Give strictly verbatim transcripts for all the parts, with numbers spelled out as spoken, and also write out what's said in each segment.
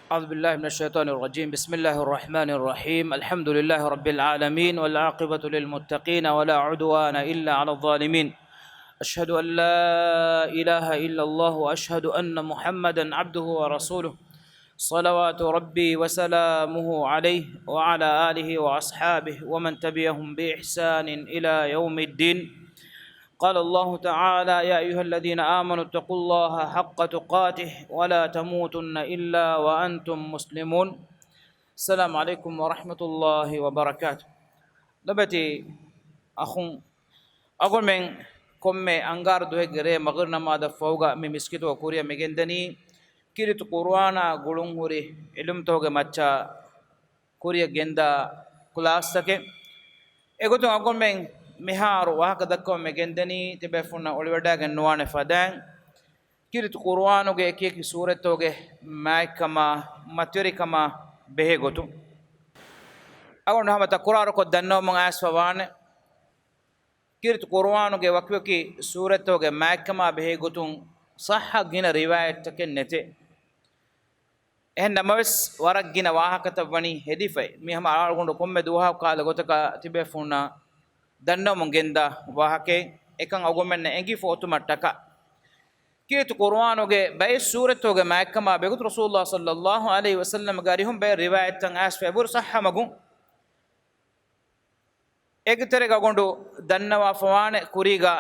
أعوذ بالله من الشيطان الرجيم. بسم الله الرحمن الرحيم. الحمد لله رب العالمين، والعاقبة للمتقين، ولا عدوان إلا على الظالمين. أشهد أن لا إله إلا الله، وأشهد أن محمدا عبده ورسوله، صلوات ربي وسلامه عليه وعلى آله وأصحابه ومن تبعهم بإحسان إلى يوم الدين. قال الله تعالى: يا أيها الذين آمنوا اتقوا الله حق تقاته ولا تموتن إلا وأنتم مسلمون. السلام عليكم ورحمة الله وبركاته. ލޮބުވެތި އަޚުން، އަޅުގަނޑުމެން ކޮންމެ އަންގާރަ ދުވަހެއްގެ ރޭ މަޣްރިބް ނަމާދަށް ފަހުގަ މި މިސްކިތުގަ ކުރިއަށް މިގެންދަނީ ކީރިތި ޤުރުއާނާ ގުޅުންހުރި ޢިލްމުތަކުގެ މައްޗަށް ކުރިއަށް ގެންދާ ކްލާސްތަކެއް. އެގޮތުން އަޅުގަނޑުމެން މިހާރު ވާހަކަ ދައްކަމުން މިގެންދަނީ ތިބޭފުޅުންނަށް އޮޅިވަޑައިގެން ނުވާނެ ފަދައިން، ކީރިތި ޤުރުއާނުގެ އެކި އެކި ސޫރަތްތަކުގެ މާތްކަމާ މަތިވެރިކަމާ ބެހޭ ގޮތުން. އަޅުގަނޑު ހަމަ ތަކުރާރުކޮށް ދަންނަވަމުން އައިސްފަ ވާނެ، ކީރިތި ޤުރުއާނުގެ ވަކިވަކި ސޫރަތްތަކުގެ މާތްކަމާ ބެހޭ ގޮތުން ޞައްޙަ ގިނަ ރިވާޔަތްތަކެއް ނެތޭ. އެހެން ނަމަވެސް، ވަރަށް ގިނަ ވާހަކަތައް ވަނީ ހެދިފައި. މި ހަމަ އަޅުގަނޑު ކޮންމެ ދުވަހަކު ކަހަލަ ގޮތަކަށް ތިބޭފުޅުންނަށް ދަންނަވަމުން ގެންދާ ވާހަކައެއް. އެކަން އަޅުގަނޑުމެންނަށް އެނގިފަ އޮތުމަށްޓަކާ، ކީރިތި ޤުރުއާނުގެ ބައެއް ސޫރަތްތަކުގެ މާތްކަމާ ބެހޭގޮތުން ރަސޫލުﷲ ޞައްލައްލާހު ޢަލައިހި ވަސައްލަމްގެ އަރިހުން ބައެއް ރިވާޔަތްތައް އައިސްފަ އެބަހުރި ޞައްޙަ މަގުން. އޭގެ ތެރޭގަ އަޅުގަނޑު ދަންނަވާފަވާނެ ކުރީގަ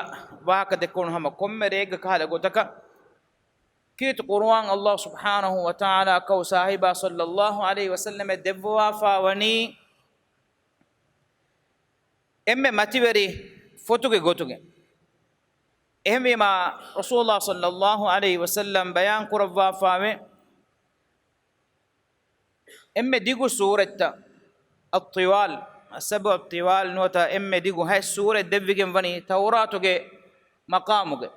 ވާހަކަ ދެއްކުނު ހަމަ ކޮންމެ ރެއެއްގަ ކަހަލަ ގޮތަކަށް، ކީރިތި ޤުރުއާން ﷲ ސުބްޙާނަހޫ ވަތަޢާލާ އަކައު ސާހިބާ ޞައްލައްލާހު ޢަލައިހި ވަސައްލަމަށް ދެއްވަވާފަ ވަނީ އެންމެ މަތިވެރި ފޮތުގެ ގޮތުގެ. އެހެންވީމާ، ރަސޫލުﷲ ޞައްލައްލާހު ޢަލައިހި ވަސައްލަމް ބަޔާން ކުރައްވާފަވޭ، އެންމެ ދިގު ސޫރަތްތައް، އައްޠިވާލް، އައްސަބުޢު އައްޠިވާލް ނުވަތަ އެންމެ ދިގު ހަތް ސޫރަތް ދެއްވިގެން ވަނީ ތައުރާތުގެ މަޤާމުގެ.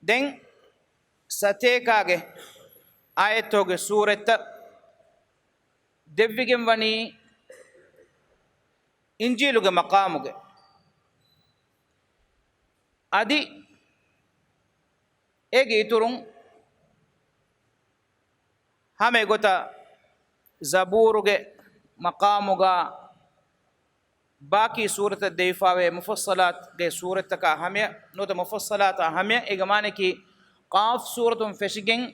ދެން ސަތޭކާގެ އާޔަތްތަކުގެ ސޫރަތްތައް ދެއްވިގެން ވަނީ އިންޖީލުގެ މަޤާމުގެ. އަދި އޭގެ އިތުރުން ހަމަ އެގޮތަށް ޒަބޫރުގެ މަޤާމުގަ ބާކީ ސޫރަތަށް ދެވިފަވޭ މުފައްޞަލާތުގެ ސޫރަތަކާ ހަމަޔަށް، ނުވަތަ މުފައްޞަލާތާ ހަމަޔަށް. އޭގެ މާނައަކީ ޤާފް ސޫރަތުން ފެށިގެން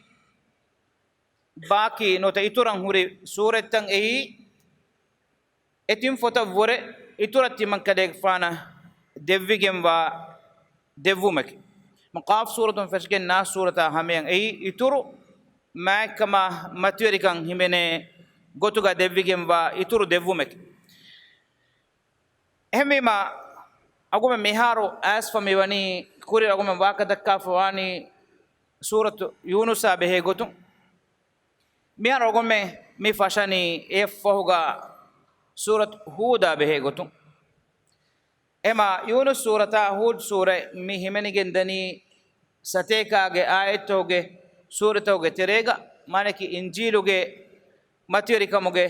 ބާކީ ނުވަތަ އިތުރަށް ހުރި ސޫރަތްތައް އެއީ އެ ތިން ފޮތަށްވުރެ އިތުރަށް ތިމަން ކަލޭގެފާނަށް ދެއްވިގެންވާ ދެއްވުމަކީ. މަ ޤާފް ސޫރަތުން ފެށިގެން ނާސް ސޫރަތާ ހަމަޔަށް އެއީ އިތުރު މާތްކަމާ މަތިވެރިކަން ހިމެނޭ ގޮތުގަ ދެއްވިގެންވާ އިތުރު ދެއްވުމަކީ. އެހެންވީމާ، އަޅުގަނޑުމެން މިހާރު އައިސްފަ މިވަނީ ކުރި އަޅުގަނޑުމެން ވާހަކަ ދައްކާފަ ވާނީ ސޫރަތު ޔޫނުސާ ބެހޭ ގޮތުން. މިހާރު އަޅުގަނޑުމެން މި ފަށަނީ އެއަށްފަހުގަ ސޫރަތު ހޫދާ ބެހޭ ގޮތުން. އެމާ ޔޫނުސް ސޫރަތާ ހޫދް ސޫރަތް މި ހިމެނިގެން ދަނީ ސަތޭކާގެ އާޔަތްތަކުގެ ސޫރަތަކުގެ ތެރޭގަ، މާނައަކީ އިންޖީލުގެ މަތިވެރިކަމުގެ،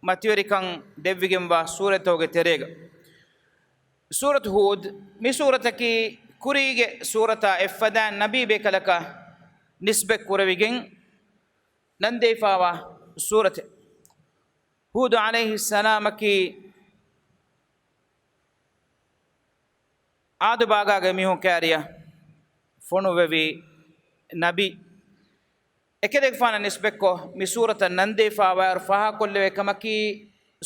މަތިވެރިކަން ދެއްވިގެންވާ ސޫރަތަކުގެ ތެރޭގަ. ސޫރަތު ހޫދް، މި ސޫރަތަކީ ކުރީގެ ސޫރަތާ އެއްފަދައިން ނަބީ ބޭކަލަކަށް ނިސްބަތް ކުރެވިގެން ނަންދެވިފަވާ ސޫރަތެއް. ހޫދު ޢަލައިހިއްސަލާމަކީ ޢާދު ބާގާގެ މީހުން ކައިރިއަށް ފޮނުއްވެވި ނަބީ. އެކަލޭގެފާނަށް ނިސްބަތްކޮށް މި ސޫރަތަށް ނަންދެވިފަވާއިރު ފާހަގަކޮށްލެވޭ ކަމަކީ،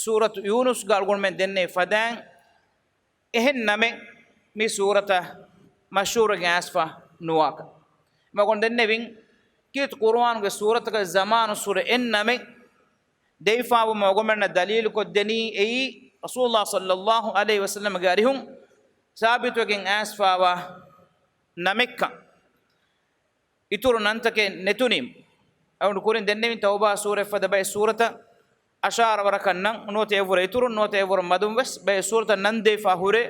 ސޫރަތު ޔޫނުސްގަ އަޅުގަނޑުމެން ދެންނެވި ފަދައިން އެހެން ނަމެއް މި ސޫރަތަށް މަޝްހޫރުވެގެން އައިސްފަ ނުވާކަން. މަގުން ދެންނެވިން، ކީރިތި ޤުރުއާނުގެ ސޫރަތަކަށް ޒަމާނުއްސުރެ އެއް ނަމެއް ދެވިފާވުމަށް އަޅުގަނޑުމެންނަށް ދަލީލުކޮށްދެނީ އެއީ، ރަސޫލުﷲ ޞައްލައްލާހު ޢަލައިހި ވަސައްލަމްގެ އަރިހުން ސާބިތުވެގެން އައިސްފާވާ ނަމެއްކަން. އިތުރު ނަންތަކެއް ނެތުނީމަ. އަޅުގަނޑު ކުރިން ދެންނެވިން ތައުބާ ސޫރަތް ފަދަ ބައެއް ސޫރަތައް އަށާރަ ވަރަކަށް ނަން ނުވަތަ އެއްވަރު އިތުރުން ނުވަތަ އެއްވަރު މަދުން ވެސް ބައެއް ސޫރަތަށް ނަން ދެވިފާ ހުރޭ.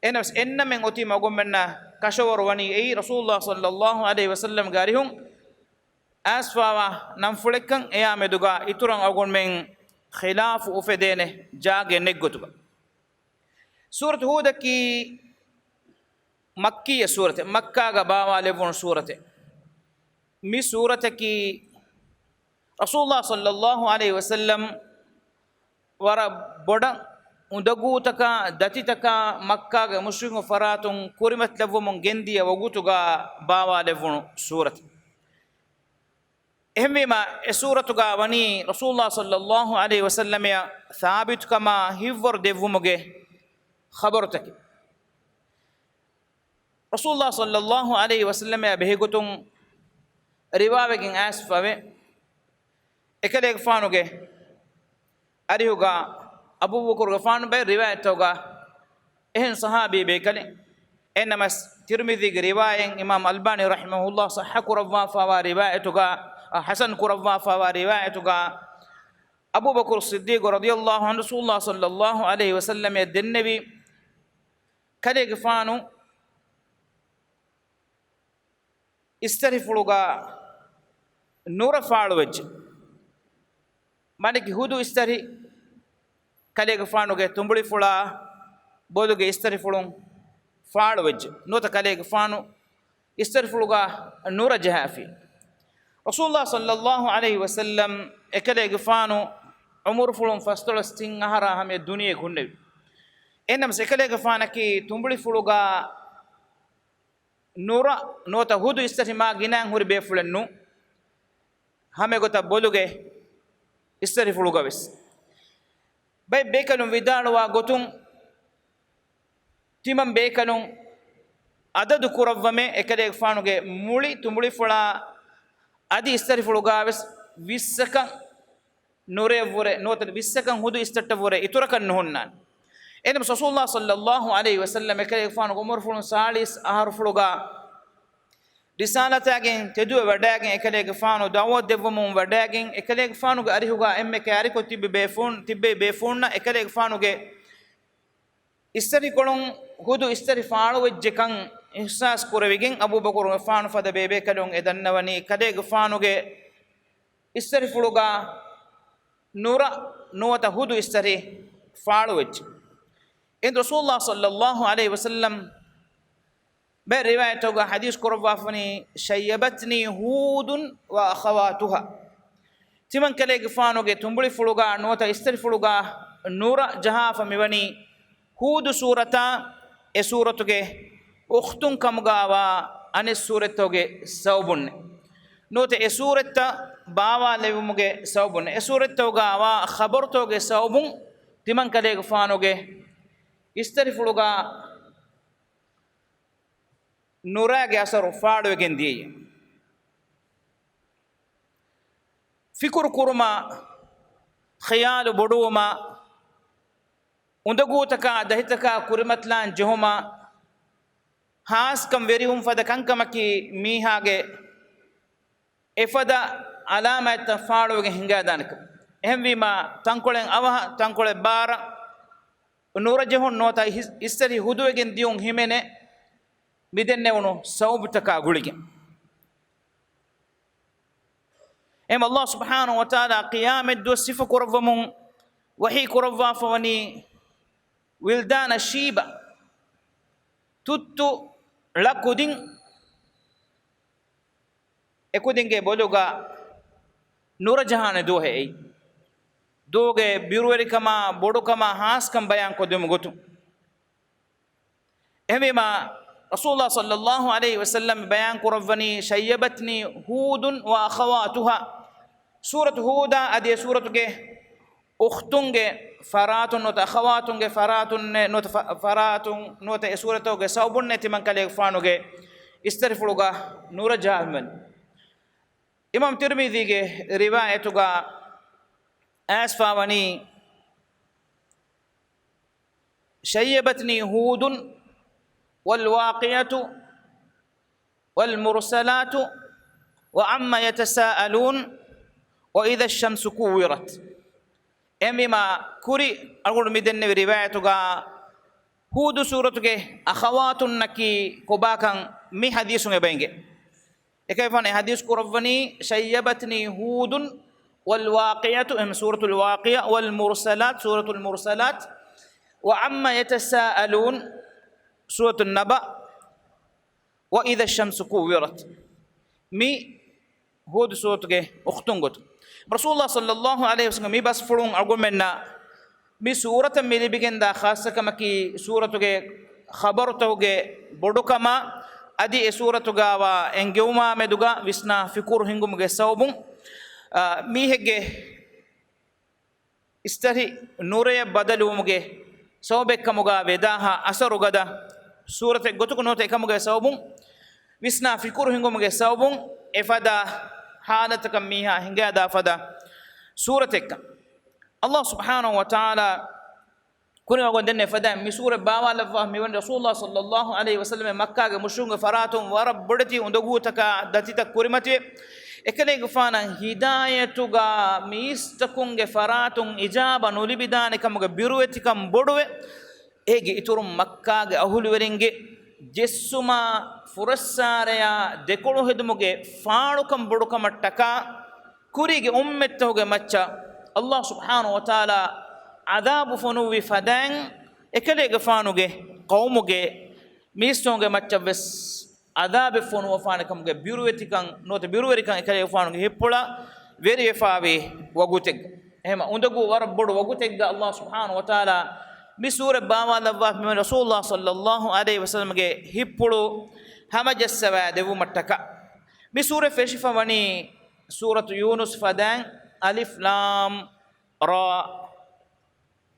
އެހެނަސް އެއްނަމެއް އޮތީމަ އަޅުގަނޑުމެންނަށް ކަށަވަރު ވަނީ އެއީ، ރަސޫލުﷲ ޞައްލައްލާހު ޢަލައިހި ވަސައްލަމްގެ އަރިހުން އައިސްފާވާ ނަންފުޅެއްކަން. އެޔާ މެދުގަ އިތުރަށް އަޅުގަނޑުމެން ޚިލާފު އުފެދޭނެ ޖާގައެއް ނެތްގޮތުގަ. ސޫރަތު ހޫދަކީ މައްކީ ސޫރަތެއް، މައްކާގަ ބާވާލެވުނު ސޫރަތެއް. މި ސޫރަތަކީ ރަސޫލާ ޞައްލައްލާހު ޢަލައިހި ވަސައްލަމް ވަރަށް ބޮޑަށް އުނދަގޫތަކާ ދަތިތަކާ މައްކާގެ މުޝްރިކު ފަރާތުން ކުރިމަތިލައްވަމުން ގެންދިޔަ ވަގުތުގާ ބާވާލެއްވުނު ސޫރަތެއް. އެހެންވީމަ، އެ ސޫރަތުގާ ވަނީ ރަސޫލާ ޞައްލައްލާހު ޢަލައިހި ވަސައްލަމައަށް ސާބިތުކަމާ ހިތްވަރު ދެއްވުމުގެ ޚަބަރުތަކެއް. ރަސޫލާ ޞައްލައްލާހު ޢަލައިހި ވަސައްލަމައާ ބެހޭގޮތުން ރިވާވެގެން އައިސްފަވޭ، އެކަލޭގެފާނުގެ އަރިހުގާ އަބޫބަކުރުގެފާނު ބައެއް ރިވާޔަތްތަކުގާ އެހެން ޞަޙާބީ ބޭކަލެއް. އެހެންނަމަވެސް، ތިރްމިޛީގެ ރިވާޔަތް އިމާމް އަލްބާނީ ރަޙިމަހުﷲ ޞައްޙަ ކުރައްވާފައިވާ ރިވާޔަތުގާ، އަ، ޙަސަން ކުރައްވާފައިވާ ރިވާޔަތުގާ، އަބޫބަކުރު ޞިއްދީޤު ރަޟިޔަﷲ ޢަންހު ރަސޫލާ ޞައްލައްލާހު ޢަލައިހި ވަސައްލަމައަށް ދެންނެވި، ކަލޭގެފާނު އިސްތަށިފުޅުގާ ނުރަ ފާޅުވެއްޖެ. މާނައަކީ ހުދު އިސްތަށި ކަލޭގެފާނުގެ ތުނބުޅިފުޅާ ބޮލުގެ އިސްތަށިފުޅުން ފާޅުވެއްޖެ. ނުވަތަ ކަލޭގެފާނު އިސްތަށިފުޅުގާ ނުރަ ޖަހާފި. ރަސޫލާ ޞައްލައްލާހު ޢަލައިހި ވަސައްލަމް އެކަލޭގެފާނު ޢުމުރުފުޅުން ފަސްދޮޅަސް ތިން އަހަރާ ހަމަޔަށް ދުނިޔެ ހުންނެވި. އެހެންނަމަވެސް، އެކަލޭގެފާނަކީ ތުނބުޅިފުޅުގާ ނުރަ ނުވަތަ ހުދު އިސްތަށި މާ ގިނައިން ހުރި ބޭފުޅެއް ނޫން. ހަމައެގޮތަށް ބޮލުގެ އިސްތަށިފުޅުގަވެސް. ބައެއް ބޭކަލުން ވިދާޅުވާ ގޮތުން، ތިމަން ބޭކަލުން އަދަދު ކުރައްވަމޭ، އެކަލޭގެފާނުގެ މުޅި ތުނބުޅިފުޅާ އަދި އިސްތަށިފުޅުގާވެސް ވިއްސަކަށް ނުރަޔަށްވުރެ، ނުވަތަ ވިއްސަކަށް ހުދު އިސްތަށްޓަށްވުރެ އިތުރަކަށް ނުހުންނާނެ. އެހެންނަމަވެސް، ރަސޫލާ ޞައްލައްލާހު ޢަލައިހި ވަސައްލަމް އެކަލޭގެފާނުގެ އުމުރުފުޅުން ސާޅީސް އަހަރުފުޅުގާ ރިސާލަތާގެން ތެދުވެވަޑައިގެން، އެކަލޭގެފާނު ދަޢުވަތު ދެއްވަމުން ވަޑައިގެން، އެކަލޭގެފާނުގެ އަރިހުގާ އެންމެ ކައިރިކޮށް ތިބި ބޭފުޅުން، ތިބި ބޭފުޅުންނަށް އެކަލޭގެފާނުގެ އިސްތަށިކޮޅުން ހުދު އިސްތަށި ފާޅުވެއްޖެކަން އިޙްސާސް ކުރެވިގެން، އަބޫބަކުރުގެފާނު ފަދަ ބޭބޭކަލުން އެ ދަންނަވަނީ ކަލޭގެފާނުގެ އިސްތަށިފުޅުގާ ނުރަ ނުވަތަ ހުދު އިސްތަށި ފާޅުވެއްޖެ. އެހިނދު ރަސޫލާ ޞައްލައްލާހު ޢަލައިހި ވަސައްލަމް ބައެއް ރިވާޔަތްތަކުގަ ޙަދީޘް ކުރައްވާފަވަނީ، "شيبتني هود وأخواتها." ތިމަން ކަލޭގެފާނުގެ ތުނބުޅިފުޅުގާ ނުވަތަ އިސްތަށިފުޅުގާ ނުރަ ޖަހާފަ މިވަނީ ހޫދު ސޫރަތާ އެ ސޫރަތުގެ އުޚްތުން ކަމުގާވާ އަނެއް ސޫރަތްތަކުގެ ސަބަބުންނެ. ނުވަތަ އެ ސޫރަތްތައް ބާވާލެވުމުގެ ސަބަބުންނެ. އެ ސޫރަތްތަކުގާވާ ޚަބަރުތަކުގެ ސަބަބުން ތިމަން ކަލޭގެފާނުގެ އިސްތަށިފުޅުގާ ނުރާގެ އަސަރު ފާޅުވެގެން ދިޔައީ. ފިކުރު ކުރުމާ، ޚިޔާލު ބޮޑުވުމާ، އުނދަގޫތަކާ ދަތިތަކާ ކުރިމަތިލާން ޖެހުމާ، ހާސްކަން ވެރިވުން ފަދަ ކަންކަމަކީ މީހާގެ އެފަދަ އަލާމާތްތައް ފާޅުވެގެން ހިނގާދާނެކަން. އެހެންވީމާ، ތަންކޮޅެއް އަވަހަށް، ތަންކޮޅެއް ބާރަށް ނުރަޖެހުން ނުވަތަ އިސް-، އިސްތަށި ހުދުވެގެން ދިޔުން ހިމެނޭ މިދެންނެވުނު ސަބަބުތަކާ ގުޅިގެން. އެހެން ﷲ ސުބްޙާނަހޫ ވަތަޢާލާ ޤިޔާމަތްދުވަސް ސިފަ ކުރައްވަމުން ވަޙީ ކުރައްވާފަވަނީ، ވިލްދާނަ ޝީބަ، ތުއްތު ޅަ ކުދިން، އެކުދިންގެ ބޮލުގަ ނުރަޖަހާނެ ދުވަހެއް އެއީ. ދުވަހުގެ ބިރުވެރިކަމާ، ބޮޑުކަމާ ހާސްކަން ބަޔާން ކޮށްދެމުގެ ގޮތުން. އެހެންވީމާ، ރަސޫލާ ޞައްލައްލާހު ޢަލައިހި ވަސައްލަމް ބަޔާން ކުރައްވަނީ، "شيبتني هود وأخواتها." ސޫރަތު ހޫދާ އަދި އެ ސޫރަތުގެ އުޚްތުންގެ ފަރާތުން ނުވަތަ އަޚަވާތުންގެ ފަރާތުންނެ ނުވަތަ ފަ-، ފަރާތުން ނުވަތަ އެ ސޫރަތުގެ ސަބަބުންނެ ތިމަން ކަލޭގެފާނުގެ އިސްތަށިފުޅުގަ ނުރަ ޖަހާފަ މިވަނީ. އިމާމް ތިރްމިޛީގެ ރިވާޔަތުގަ އައިސްފަވަނީ، "شيبتني هود والواقعة والمرسلات وعم يتساءلون وإذا الشمس كورت." އެހެންވީމާ، ކުރި އަޅުގަނޑު މިދެންނެވި ރިވާޔަތުގަ ހޫދު ސޫރަތުގެ އަޚަވާތުންނަކީ ކޮބާކަން މި ޙަދީޘުން އެބައިނގޭ. އެކަލޭގެފާނު އެ ޙަދީޘް ކުރައްވަނީ، "شيبتني هود والواقعة"، އެހެން ސޫރަތުލް ވާޤިޢަ، "والمرسلات"، ސޫރަތުލް މުރްސަލާތް، "وعم يتساءلون"، ސޫރަތުން ނަބަ، "وإذا الشمس كورت". މި ހޫދު ސޫރަތުގެ އުޚްތުން ގޮތުން. ރަސޫލާ ޞައްލައްލާހު ޢަލައިހި ވަސައްލަމް މި ބަސްފުޅުން އަޅުގަނޑުމެންނަށް މި ސޫރަތަށް މި ލިބިގެންދާ ޚާއްޞަކަމަކީ، ސޫރަތުގެ ޚަބަރުތަކުގެ ބޮޑުކަމާ، އަދި އެ ސޫރަތުގައިވާ އެންގެވުމާ މެދުގަ ވިސްނާ ފިކުރު ހިންގުމުގެ ސަބަބުން، އާ، މީހެއްގެ އިސްތަށި ނުރެޔަށް ބަދަލުވުމުގެ ސަބަބެއްކަމުގަ ވެދާހާ އަސަރު ގަދަ ސޫރަތެއް ގޮތުގަ ނުވަތަ އެކަމުގެ ސަބަބުން، ވިސްނާ ފިކުރު ހިންގުމުގެ ސަބަބުން އެފަދަ ހާލަތަކަށް މީހާ ހިނގާދާ ފަދަ ސޫރަތެއްކަން. ﷲ ސުބްޙާނަހު ވަތަޢާލާ ކުރިން އަޅުގަނޑު ދެންނެވި ފަދައިން މި ސޫރަތް ބާވާލައްވާ މިވަނީ ރަސޫލާ ޞައްލައްލާހު ޢަލައިހި ވަސައްލަމް މައްކާގެ މުޝްރިކުންގެ ފަރާތުން ވަރަށް ބޮޑެތި އުނދަގޫތަކާ ދަތިތައް ކުރިމަތިވެ، އެކަލޭގެފާނަށް ހިދާޔަތުގަ މީސްތަކުންގެ ފަރާތުން އިޖާބަ ނުލިބިދާނެ ކަމުގެ ބިރުވެތިކަން ބޮޑުވެ، އޭގެ އިތުރުން މައްކާގެ އަހުލުވެރިންގެ ޖެއްސުމާ ފުރައްސާރަޔާ ދެކޮޅު ހެދުމުގެ ފާޅުކަން ބޮޑުކަމަށްޓަކާ، ކުރީގެ އުއްމަތްތަކުގެ މައްޗަށް ﷲ ސުބްޙާނަހު ވަތަޢާލާ ޢަޛާބު ފޮނުއްވި ފަދައިން، އެކަލޭގެފާނުގެ ޤައުމުގެ މީސްތަކުންގެ މައްޗަށްވެސް ޢަޛާބެއް ފޮނުވަފާނެ ކަމުގެ ބިރުވެތިކަން ނުވަތަ ބިރުވެރިކަން އެކަލޭގެފާނުގެ ހިތްޕުޅަށް ވެރިވެފާވި ވަގުތެއްގަ. އެހެން އުނދަގޫ ވަރަށް ބޮޑު ވަގުތެއްގަ ﷲ ސުބްޙާނަހު ވަތަޢާލާ މި ސޫރަތް ބާވާލައްވާފަ މިވަނީ ރަސޫލުﷲ ޞައްލައްލާހު ޢަލައިހި ވަސައްލަމްގެ ހިތްޕުޅު ހަމަޖައްސަވާ ދެއްވުމަށްޓަކާ. މި ސޫރަތް ފެށިފަ ވަނީ ސޫރަތު ޔޫނުސް ފަދައިން އަލިފް ލާމް ރާ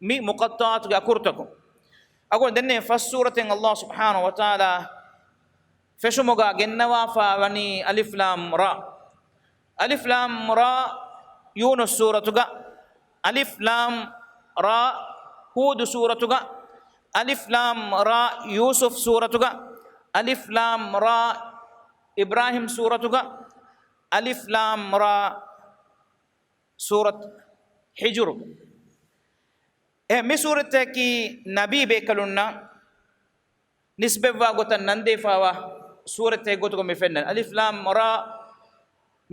މި މުޤައްޠަޢާތުގެ އަކުރުތަކުން. އަޅުގަނޑު ދެންނެވި ފަސް ސޫރަތެއް ﷲ ސުބްޙާނަހު ވަތަޢާލާ ފެށުމުގަ ގެންނަވާފަ ވަނީ އަލިފް ލާމް ރާ. އަލިފް ލާމް ރާ ޔޫނުސް ސޫރަތުގަ، އަލިފް ލާމް ރާ ހޫދު ސޫރަތުގަ، އަލިފް ލާމް ރާ ޔޫސުފް ސޫރަތުގަ، އަލިފް ލާމް ރާ އިބްރާހީމް ސޫރަތުގަ، އަލިފް ލާމް ރާ ސޫރަތު ހިޖުރުގަ. އެ މި ސޫރަތަކީ ނަބީ ބޭކަލުންނަށް ނިސްބަތްވާ ގޮތަށް ނަންދެވިފައިވާ ސޫރަތެއް ގޮތުގަ މި ފެންނަން. އަލިފް ލާމް ރާ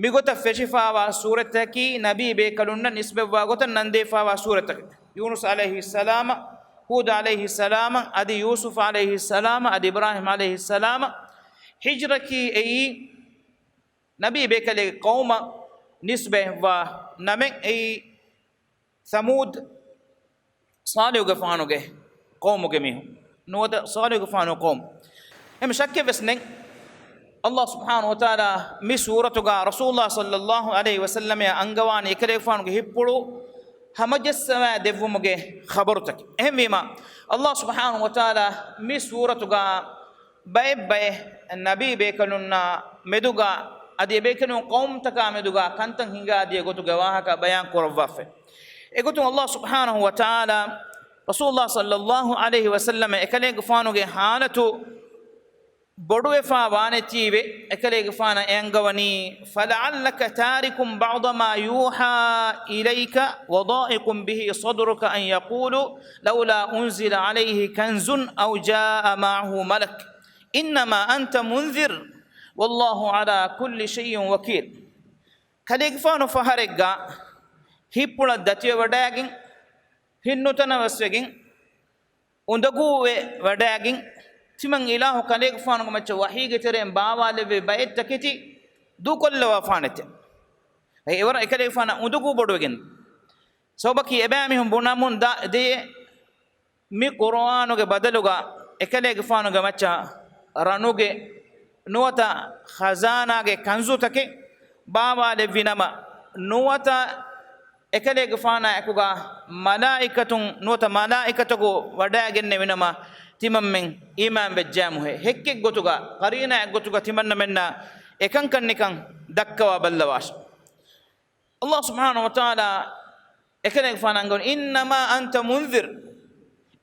މިގޮތަށް ފެށިފައިވާ ސޫރަތަކީ ނަބީ ބޭކަލުންނަށް ނިސްބަތްވާ ގޮތަށް ނަންދެވިފައިވާ ސޫރަތަކީ. ޔޫނުސް ޢަލައިހިއްސަލާމަށް، ހޫދު ޢަލައިހިއްސަލާމަށް، އަދި ޔޫސުފް ޢަލައިހިއްސަލާމަށް، އަދި އިބްރާހީމް ޢަލައިހިއްސަލާމަށް. ހިޖްރަކީ އެއީ ނަބީ ބޭކަލެއްގެ ޤައުމަށް ނިސްބަތްވާ ނަމެއް. އެއީ ސަމޫދު، ޞާލިޙުގެފާނުގެ ޤައުމުގެ މީހުން. ނުވަތަ ޞާލިޙުގެފާނު ޤައުމު. އެހެން ޝައްކެއް ވެސް ނެތް. ﷲ ސުބްޙާނަހު ވަތަޢާލާ މި ސޫރަތުގަ ރަސޫލުﷲ ޞައްލައްލާހު ޢަލައިހި ވަސައްލަމައަށް އަންގަވާނީ އެކަލޭގެފާނުގެ ހިތްޕުޅު ހަމަޖައްސަވާ ދެއްވުމުގެ ޚަބަރުތަކެއް. އެހެންވީމަ، ﷲ ސުބްޙާނަހު ވަތަޢާލާ މި ސޫރަތުގަ ބައެއް ބައެއް ނަބީ ބޭކަލުންނާ މެދުގަ އަދި އެބޭކަލުން ޤައުމުތަކާ މެދުގަ ކަންތައް ހިނގާދިޔަ ގޮތުގެ ވާހަކަ ބަޔާން ކުރައްވާފަ. އެގޮތުން ﷲ ސުބްޙާނަހު ވަތަޢާލާ ރަސޫލުﷲ ޞައްލައްލާހު ޢަލައިހި ވަސައްލަމަ އެކަލޭގެފާނުގެ ޙާލަތު ބޮޑުވެފާ ވާނެތީވެ، އެކަލޭގެފާނަށް އެ އަންގަވަނީ، فلعلك تارك بعض ما يوحى إليك وضائق به صدرك أن يقولوا لولا أنزل عليه كنز أو جاء معه ملك إنما أنت منذر والله على كل شيء وكيل. ކަލޭގެފާނު ފަހަރެއްގަ ހިތްޕުޅަށް ދަތިވެވަޑައިގެން، ހިތްނުތަނަވަސްވެގެން، އުނދަގޫވެ ވަޑައިގެން، ތިމަން އިލާހު ކަލޭގެފާނުގެ މައްޗަށް ވަޙީގެ ތެރެއިން ބާވާލެއްވި ބައެއް ތަކެތި ދޫކޮށްލަވާފާނެތެ. އެ އެވަރަށް އެކަލޭގެފާނަށް އުނދަގޫ ބޮޑުވެގެން. ސަބަބަކީ އެބައިމީހުން ބުނަމުން ދާ ދޭ މި ޤުރުއާނުގެ ބަދަލުގަ އެކަލޭގެފާނުގެ މައްޗަށް ރަނުގެ ނުވަތަ ޚަޒާނާގެ ކަންޒުތަކެއް ބާވާލެއްވި ނަމަ، ނުވަތަ އެކަލޭގެފާނާ އެކުގަ މަލާއިކަތުން ނުވަތަ މަލާއިކަތަކު ވަޑައިގެންނެވި ނަމަ، ތިމަންމެން އީމާން ވެއްޖާމުހޭ. ހެއްކެއް ގޮތުގަ، ޤަރީނާއެއް ގޮތުގަ ތިމަންނަމެންނަށް އެކަންކަން ނިކަން ދައްކަވާ ބައްލަވާށި. ﷲ ސުބްޙާނަހު ވަތަޢާލާ އެކަލޭގެފާނަށް އަންގަވަނީ، إنما أنت منذر.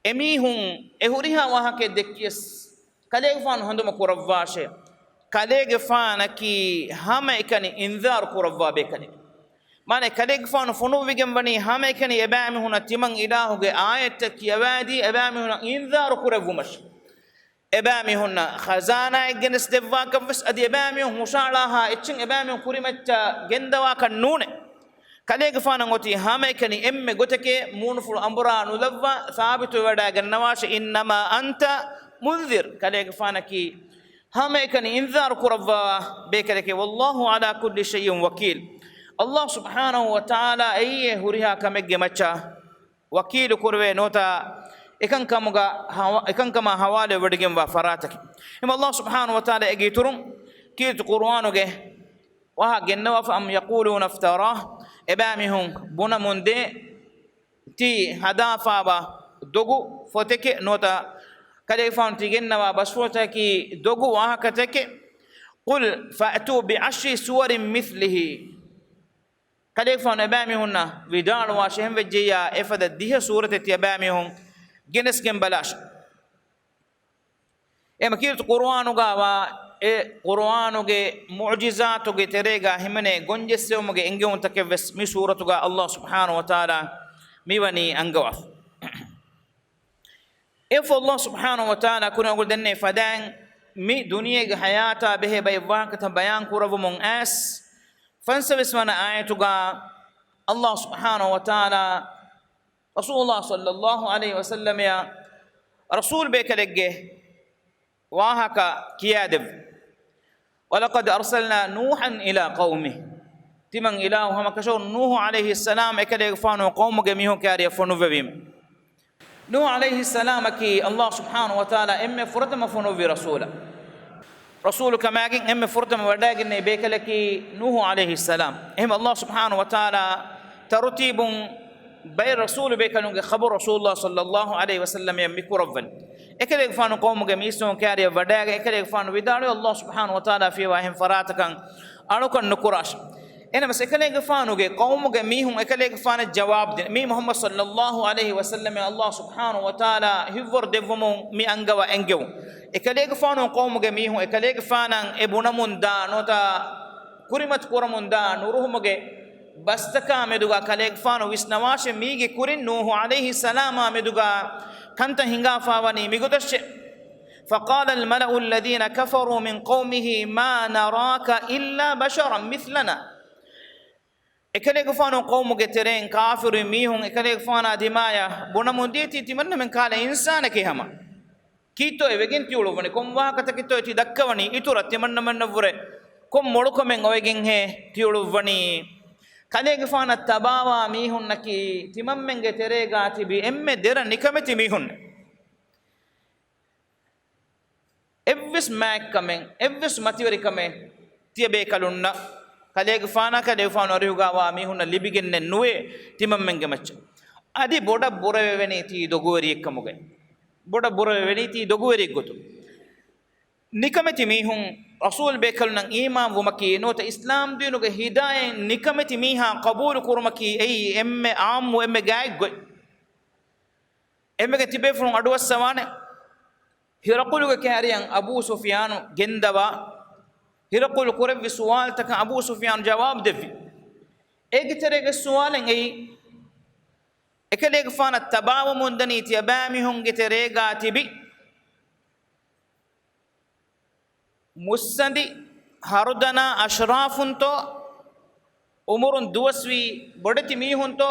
އެމީހުން އެ ހުރިހާ ވާހަކައެއް ދެއްކިޔަސް، ކަލޭގެފާނު ހަނދުމަ ކުރައްވާށޭ. ކަލޭގެފާނަކީ ހަމައެކަނި އިންޒާރު ކުރައްވާ ބޭކަލެއް. މާނަ ކަލޭގެފާނު ފޮނުއްވިގެން ވަނީ ހަމައެކަނި އެބައިމީހުނަށް ތިމަން އިލާހުގެ އާޔަތްތައް ކިޔަވައިދީ، އެބައިމީހުނަށް އިންޒާރު ކުރެއްވުމަށް. އެބައިމީހުންނަށް ޚަޒާނާއެއް ގެނެސް ދެއްވާކަށްވެސް، އަދި އެބައިމީހުން ހުށައަޅާހާ އެއްޗެއް އެބައިމީހުން ކުރިމައްޗަށް ގެންދަވާކަށް ނޫނޭ. ކަލޭގެފާނަށް އޮތީ ހަމައެކަނި އެންމެ ގޮތެކޭ، މޫނުފުޅު އަނބުރާ ނުލައްވާ، ސާބިތުވެވަޑައިގަންނަވާށޭ، إنما أنت منذر. ކަލޭގެފާނަކީ ހަމައެކަނި އިންޒާރު ކުރައްވާ ބޭކަލެކޭ. والله على كل شيء وكيل. ﷲ ސުބްޙާނަހޫ ވަތަޢާލާ އެއީ ހުރިހާ ކަމެއްގެ މައްޗަށް ވަކީލު ކުރެވޭ ނުވަތަ އެކަންކަމުގަ ހަވާ-، އެކަންކަމާ ހަވާލުވެވޮޑިގެންވާ ފަރާތަކެއް. އެހެން ﷲ ސުބްޙާނަހޫ ވަތަޢާލާ އޭގެ އިތުރުން ކީރިތި ޤުރުއާނުގެ ވާހަކަ ގެންނަވާފަ، أم يقولون افتراه، އެބައިމީހުން ބުނަމުންދޭ ތި ހަދާފާވާ ދޮގު ފޮތެކޭ ނުވަތަ ކަލޭގެފާނު ތި ގެންނަވާ ބަސްފުޅުތަކަކީ ދޮގު ވާހަކަތަކެއް. قل فأتوا بعشر سور مثله. ކަލޭގެފާނު އެބައިމީހުންނަށް ވިދާޅުވާށި، އެހެންވެއްޖެއްޔާ އެފަދަ ދިހަ ސޫރަތެއް ތި އެބައިމީހުން ގެނެސްގެން ބަލާށި. އެމަ ކީރިތި ޤުރުއާނުގަ ވާ އެ ޤުރުއާނުގެ މުޢުޖިޒާތުގެ ތެރޭގަ ހިމެނޭ ގޮންޖެއްސެވުމުގެ އެންގެވުންތަކެއް ވެސް މި ސޫރަތުގަ ﷲ ސުބްޙާނަހޫ ވަތަޢާލާ މިވަނީ އަންގަވާފަ. އެފަ ﷲ ސުބްޙާނަހޫ ވަތަޢާލާ ކުރިން އަގު ދެންނެވި ފަދައިން މި ދުނިޔޭގެ ޙަޔާތާ ބެހޭ ބައެއް ވާހަކަތައް ބަޔާން ކުރައްވަމުން އައިސް، ފަންސަވީސް ވަނަ އާޔަތުގަ ﷲ ސުބްޙާނަހޫ ވަތަޢާލާ ރަސޫލުﷲ ޞައްލައްލާހު ޢަލައިހި ވަސައްލަމައަށް ރަސޫލު ބޭކަލެއްގެ ވާހަކަ ކިޔާދެއްވި. ولقد أرسلنا نوحا إلى قومه. ތިމަން އިލާހު ހަމަކަށަވަރު ނޫޙު ޢަލައިހިއްސަލާމް އެކަލޭގެފާނު ޤައުމުގެ މީހުން ކާރިއަށް ފޮނުއްވެވީމަ. ނޫޙު ޢަލައިހިއްސަލާމަކީ ﷲ ސުބްޙާނަހޫ ވަތަޢާލާ އެންމެ ފުރަތަމަ ފޮނުއްވި ރަސޫލާ. ރަސޫލު ކަމާގެން އެންމެ ފުރަތަމަ ވަޑައިގެންނެވި ބޭކަލަކީ ނޫޙު ޢަލައިހިއްސަލާމް. އެހެން ﷲ ސުބްޙާނަހޫ ވަތަޢާލާ ތަރުތީބުން ބައެއް ރަސޫލު ބޭކަލުންގެ ޚަބަރު ރަސޫލުﷲ ޞައްލައްލާހު ޢަލައިހި ވަސައްލަމަށް މި ކުރައްވަނީ. އެކަލޭގެފާނު ޤައުމުގެ މީސްތަކުން ކާރިއަށް ވަޑައިގެން އެކަލޭގެފާނު ވިދާޅުވި ﷲ ސުބްޙާނަހޫ ވަތަޢާލާ ފިޔަވާ އެހެން ފަރާތަކަށް އަޅުކަން ނުކުރާށި. އެހެނަސް އެކަލޭގެފާނުގެ ޤައުމުގެ މީހުން އެކަލޭގެފާނަށް ޖަވާބު ދިން. މީ މުޙައްމަދު ޞައްލައްލާހު ޢަލައިހި ވަސައްލަމަށް ﷲ ސުބްޙާނަހޫ ވަތަޢާލާ ހިތްވަރު ދެއްވުމުން މި އަންގަވާ އެންގެވުން. އެކަލޭގެފާނު ޤައުމުގެ މީހުން އެކަލޭގެފާނަށް އެ ބުނަމުންދާ ނުވަތަ ކުރިމަތި ކުރަމުންދާ ނުރުހުމުގެ ބަސްތަކާ މެދުގަ ކަލޭގެފާނު ވިސްނަވާށޭ، މީގެ ކުރިން ނޫޙު ޢަލައިހިއްސަލާމާ މެދުގަ ކަންތައް ހިނގާފާވަނީ މިގޮތަށޭ. فقال الملأ الذين كفروا من قومه ما نراك إلا بشرا مثلنا. އެކަލޭގެފާނު ޤައުމުގެ ތެރެއިން ކާފިރު މީހުން އެކަލޭގެފާނާ ދިމާޔަށް ބުނަމުން ދީތީ ތިމަންނަމެން ކާލަ އިންސާނެކޭ ހަމަ. ކީއްތޯ އެ ވެގެން ތިއުޅުއްވަނީ؟ ކޮން ވާހަކަތަކެއްތޯ ތި ދައްކަވަނީ؟ އިތުރަށް ތިމަންނަމެންނަށްވުރެ ކޮން މޮޅުކަމެއް އޮވެގެންހޭ ތިއުޅުއްވަނީ؟ ކަލޭގެފާނަށް ތަބާވާ މީހުންނަކީ ތިމަންމެންގެ ތެރޭގާ ތިބި އެންމެ ދެރަ ނިކަމެތި މީހުންނެއް. އެއްވެސް މާތްކަމެއް، އެއްވެސް މަތިވެރިކަމެއް ތިޔަބޭކަލުންނަށް ކަލޭގެފާނާ ކަލޭގެފާނު އަރިހުގާވާ މީހުންނަށް ލިބިގެންނެއް ނުވޭ ތިމަންމެންގެ މައްޗަށް. އަދި ބޮޑަށް ބުރަވެވެނީތީ ދޮގުވެރިއެއްކަމުގައި. ބޮޑަށް ބުރަވެވެނީތީ ދޮގުވެރިއެއްގޮތުން. ނިކަމެތި މީހުން ރަސޫލް ބޭކަލުންނަށް އީމާންވުމަކީ ނުވަތަ އިސްލާމްދީނުގެ ހިދާޔަތް ނިކަމެތި މީހާ ޤަބޫލުކުރުމަކީ އެއީ އެންމެ އާއްމު އެންމެ ގާތްގޮތް. އެންމެގެ ތިބޭފުޅުން އަޑުއައްސަވާނެ. ހިރަޤުލުގެ ކާރިއަށް އަބޫ ސުފިޔާނު ގެންދަވާ، ހިރަޤުލު ކުރެއްވި ސުވާލުތަކަށް އަބޫ ސުފިޔާނު ޖަވާބު ދެއްވި. އޭގެ ތެރޭގެ ސުވާލެއް އެއީ، އެކަލޭގެފާނަށް ތަބާވަމުންދަނީ ތިޔަބައިމީހުންގެ ތެރޭގާ ތިބި މުއްސަނދި ހަރުދަނާ އަޝްރާފުންތޯ، އުމުރުން ދުވަސްވީ ބޮޑެތި މީހުންތޯ،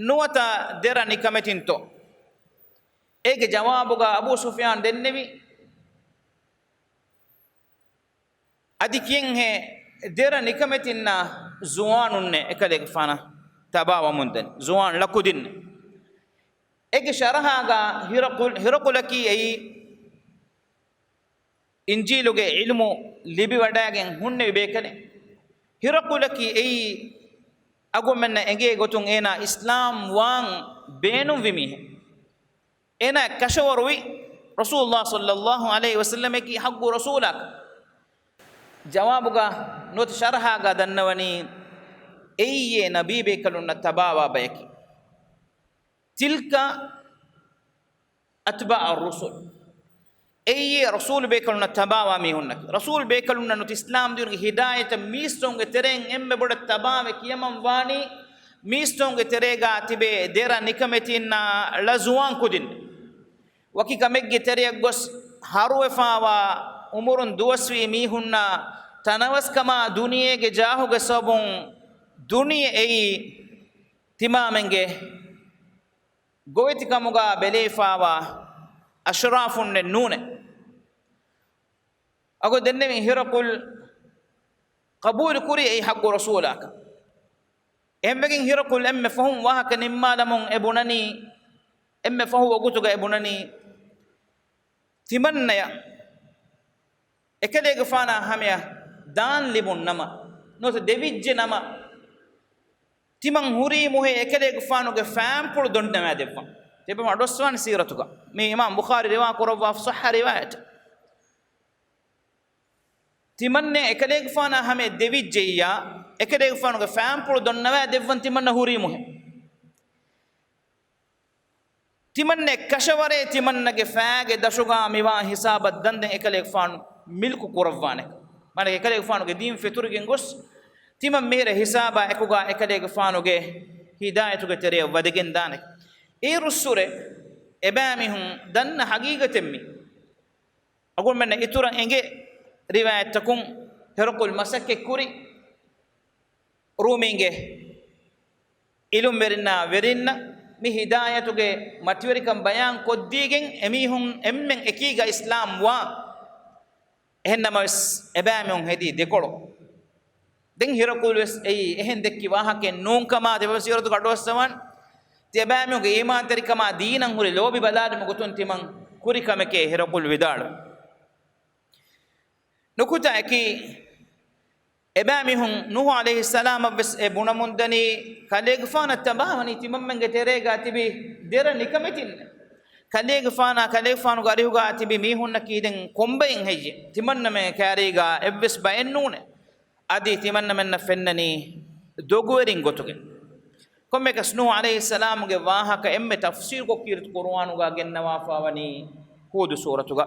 ނުވަތަ ދެރަ ނިކަމެތިންތޯ؟ އޭގެ ޖަވާބުގަ އަބޫ ސުފިޔާން ދެންނެވި، އަދި ކިޔެންހޭ ދެރަ ނިކަމެތިންނާ ޒުވާނުންނޭ އެކަލޭގެފާނަށް ތަބާވަމުންދަނީ، ޒުވާން ލަކުދިން. އޭގެ ޝަރަހާގަ ހިރަޤުލް، ހިރަޤުލަކީ އެއީ އިންޖީލުގެ ޢިލްމު ލިބިވަޑައިގެން ހުންނެވި ބޭކަލެއް. ހިރަޤުލަކީ އެއީ އަގުމެންނަށް އެނގޭ ގޮތުން އޭނާ އިސްލާމް ވާން ބޭނުންވި މީހެއް. އޭނާ ކަށަވަރުވި ރަސޫލުﷲ ޞައްލައްލާހު ޢަލައިހި ވަސައްލަމަކީ ޙައްޤު ރަސޫލާކަން. ޖަވާބުގަ ނުވަތަ ޝަރަހާގަ ދަންނަވަނީ، އެއީ ނަބީ ބޭކަލުންނަށް ތަބާވާ ބަޔަކީ. تلك أتباع الرسل. އެއީ ރަސޫލު ބޭކަލުންނަށް ތަބާވާ މީހުންނަކީ. ރަސޫލު ބޭކަލުންނަށް ނުވަތަ އިސްލާމް ދީނުގެ ހިދާޔަތަށް މީސްތަކުންގެ ތެރެއިން އެންމެ ބޮޑަށް ތަބާވެ ކިޔަމަން ވާނީ، މީސްތަކުންގެ ތެރޭގާ ތިބޭ ދެރަ ނިކަމެތިންނާ ޅަ ޒުވާން ކުދިން. ވަކި ކަމެއްގެ ތެރެއަށް ގޮސް ހަރުވެފާވާ އުމުރުން ދުވަސްވީ މީހުންނާ ތަނަވަސްކަމާ ދުނިޔޭގެ ޖާހުގެ ސަބަބުން ދުނިޔެ އެއީ ތިމާމެންގެ ގޮވެތިކަމުގާ ބެލެވިފާވާ އަޝްރާފުންނެއް ނޫނޭ. އަގު ދެންނެވި ހިރަޤުލް ޤަބޫލު ކުރި އެއީ ޙައްޤު ރަސޫލާކަށް. އެހެންވެގެން ހިރަޤުލް އެންމެ ފަހުން ވާހަކަ ނިންމާލަމުން އެ ބުނަނީ، އެންމެ ފަހު ވަގުތުގަ އެ ބުނަނީ، ތިމަންނަޔަށް އެކަލޭގެފާނާ ހަމަޔަށް ދާން ލިބުން ނަމަ، ނުވަތަ ދެވިއްޖެ ނަމަ، ތިމަން ހުރީ މުހެ އެކަލޭގެފާނުގެ ފާންޕުޅު ދޮންނަވާ ދެއްވަން. ތިބަމަ އަޑުއައްސަވާން ސީރަތުގަ. މި އިމާމް ބުޚާރީ ރިވާ ކުރައްވާ ޞައްޙަ ރިވާޔަތެއް. ތިމަންނެ އެކަލޭގެފާނާ ހަމަ ދެވިއްޖެއްޔާ، އެކަލޭގެފާނުގެ ފާންޕުޅު ދޮންނަވާ ދެއްވަން ތިމަންނަ ހުރީ މުހެ. ތިމަންނެ ކަށަވަރޭ ތިމަންނަގެ ފާގެ ދަށުގާ މިވާ ހިސާބަށް ދަންދެން އެކަލޭގެފާނު މިލްކު ކުރައްވާނެ. މާނަ އެކަލޭގެފާނުގެ ދީން ފެތުރިގެން ގޮސް، ތިމަން މިހިރަ ހިސާބާ އެކުގާ އެކަލޭގެފާނުގެ ހިދާޔަތުގެ ތެރެއަށް ވަދެގެން ދާނެ. އޭރުއްސުރެ އެބައިމީހުން ދަންނަ ހަގީގަތެއް މީ. އަގުންމެންނަށް އިތުރަށް އެނގޭ ރިވާޔަތްތަކުން ހިރަޤުލް މަސައްކަތް ކުރި ރޫމީންގެ އިލުމްވެރިންނާ ވެރިންނަށް މި ހިދާޔަތުގެ މަތިވެރިކަން ބަޔާން ކޮށްދީގެން އެމީހުން އެންމެން އެކީގަ އިސްލާމް ވާ. އެހެން ނަމަވެސް އެބައިމީހުން ހެދީ ދެކޮޅު. ދެން ހިރަޤުލް ވެސް އެއީ އެހެން ދެއްކި ވާހަކައެއް ނޫންކަމާ ތިބަ ސީރަތުގަ އަޑުއައްސަވާން. ތިޔަބައިމީހުންގެ އީމާންތެރިކަމާ ދީނަށް ހުރި ލޯބި ބަލާލުމުގެ ގޮތުން ތިމަން ކުރި ކަމެކޭ ހިރަޤުލް ވިދާޅުވި. ނުކުތާއަކީ، އެބައިމީހުން ނޫޙު ޢަލައިހިއްސަލާމަށްވެސް އެ ބުނަމުންދަނީ، ކަލޭގެފާނަށް ތަބާވަނީ ތިމަންމެންގެ ތެރޭގާ ތިބި ދެރަ ނިކަމެތިންނެއް. ކަލޭގެފާނާ ކަލޭގެފާނުގެ އަރިހުގާ ތިބި މީހުންނަކީ ދެން ކޮންބައިން ހެއްޔެ؟ ތިމަންނަމެންގެ ކާރީގާ އެއްވެސް ބައެއް ނޫނޭ. އަދި ތިމަންނަމެންނަށް ފެންނަނީ ދޮގުވެރިން ގޮތުގެ. ކޮންމެކަސް ނޫޙު ޢަލައިހިއްސަލާމުގެ ވާހަކަ އެންމެ ތަފްސީލުކޮށް ކީރިތި ޤުރުއާނުގާ ގެންނަވާފާވަނީ ހޫދު ސޫރަތުގަ.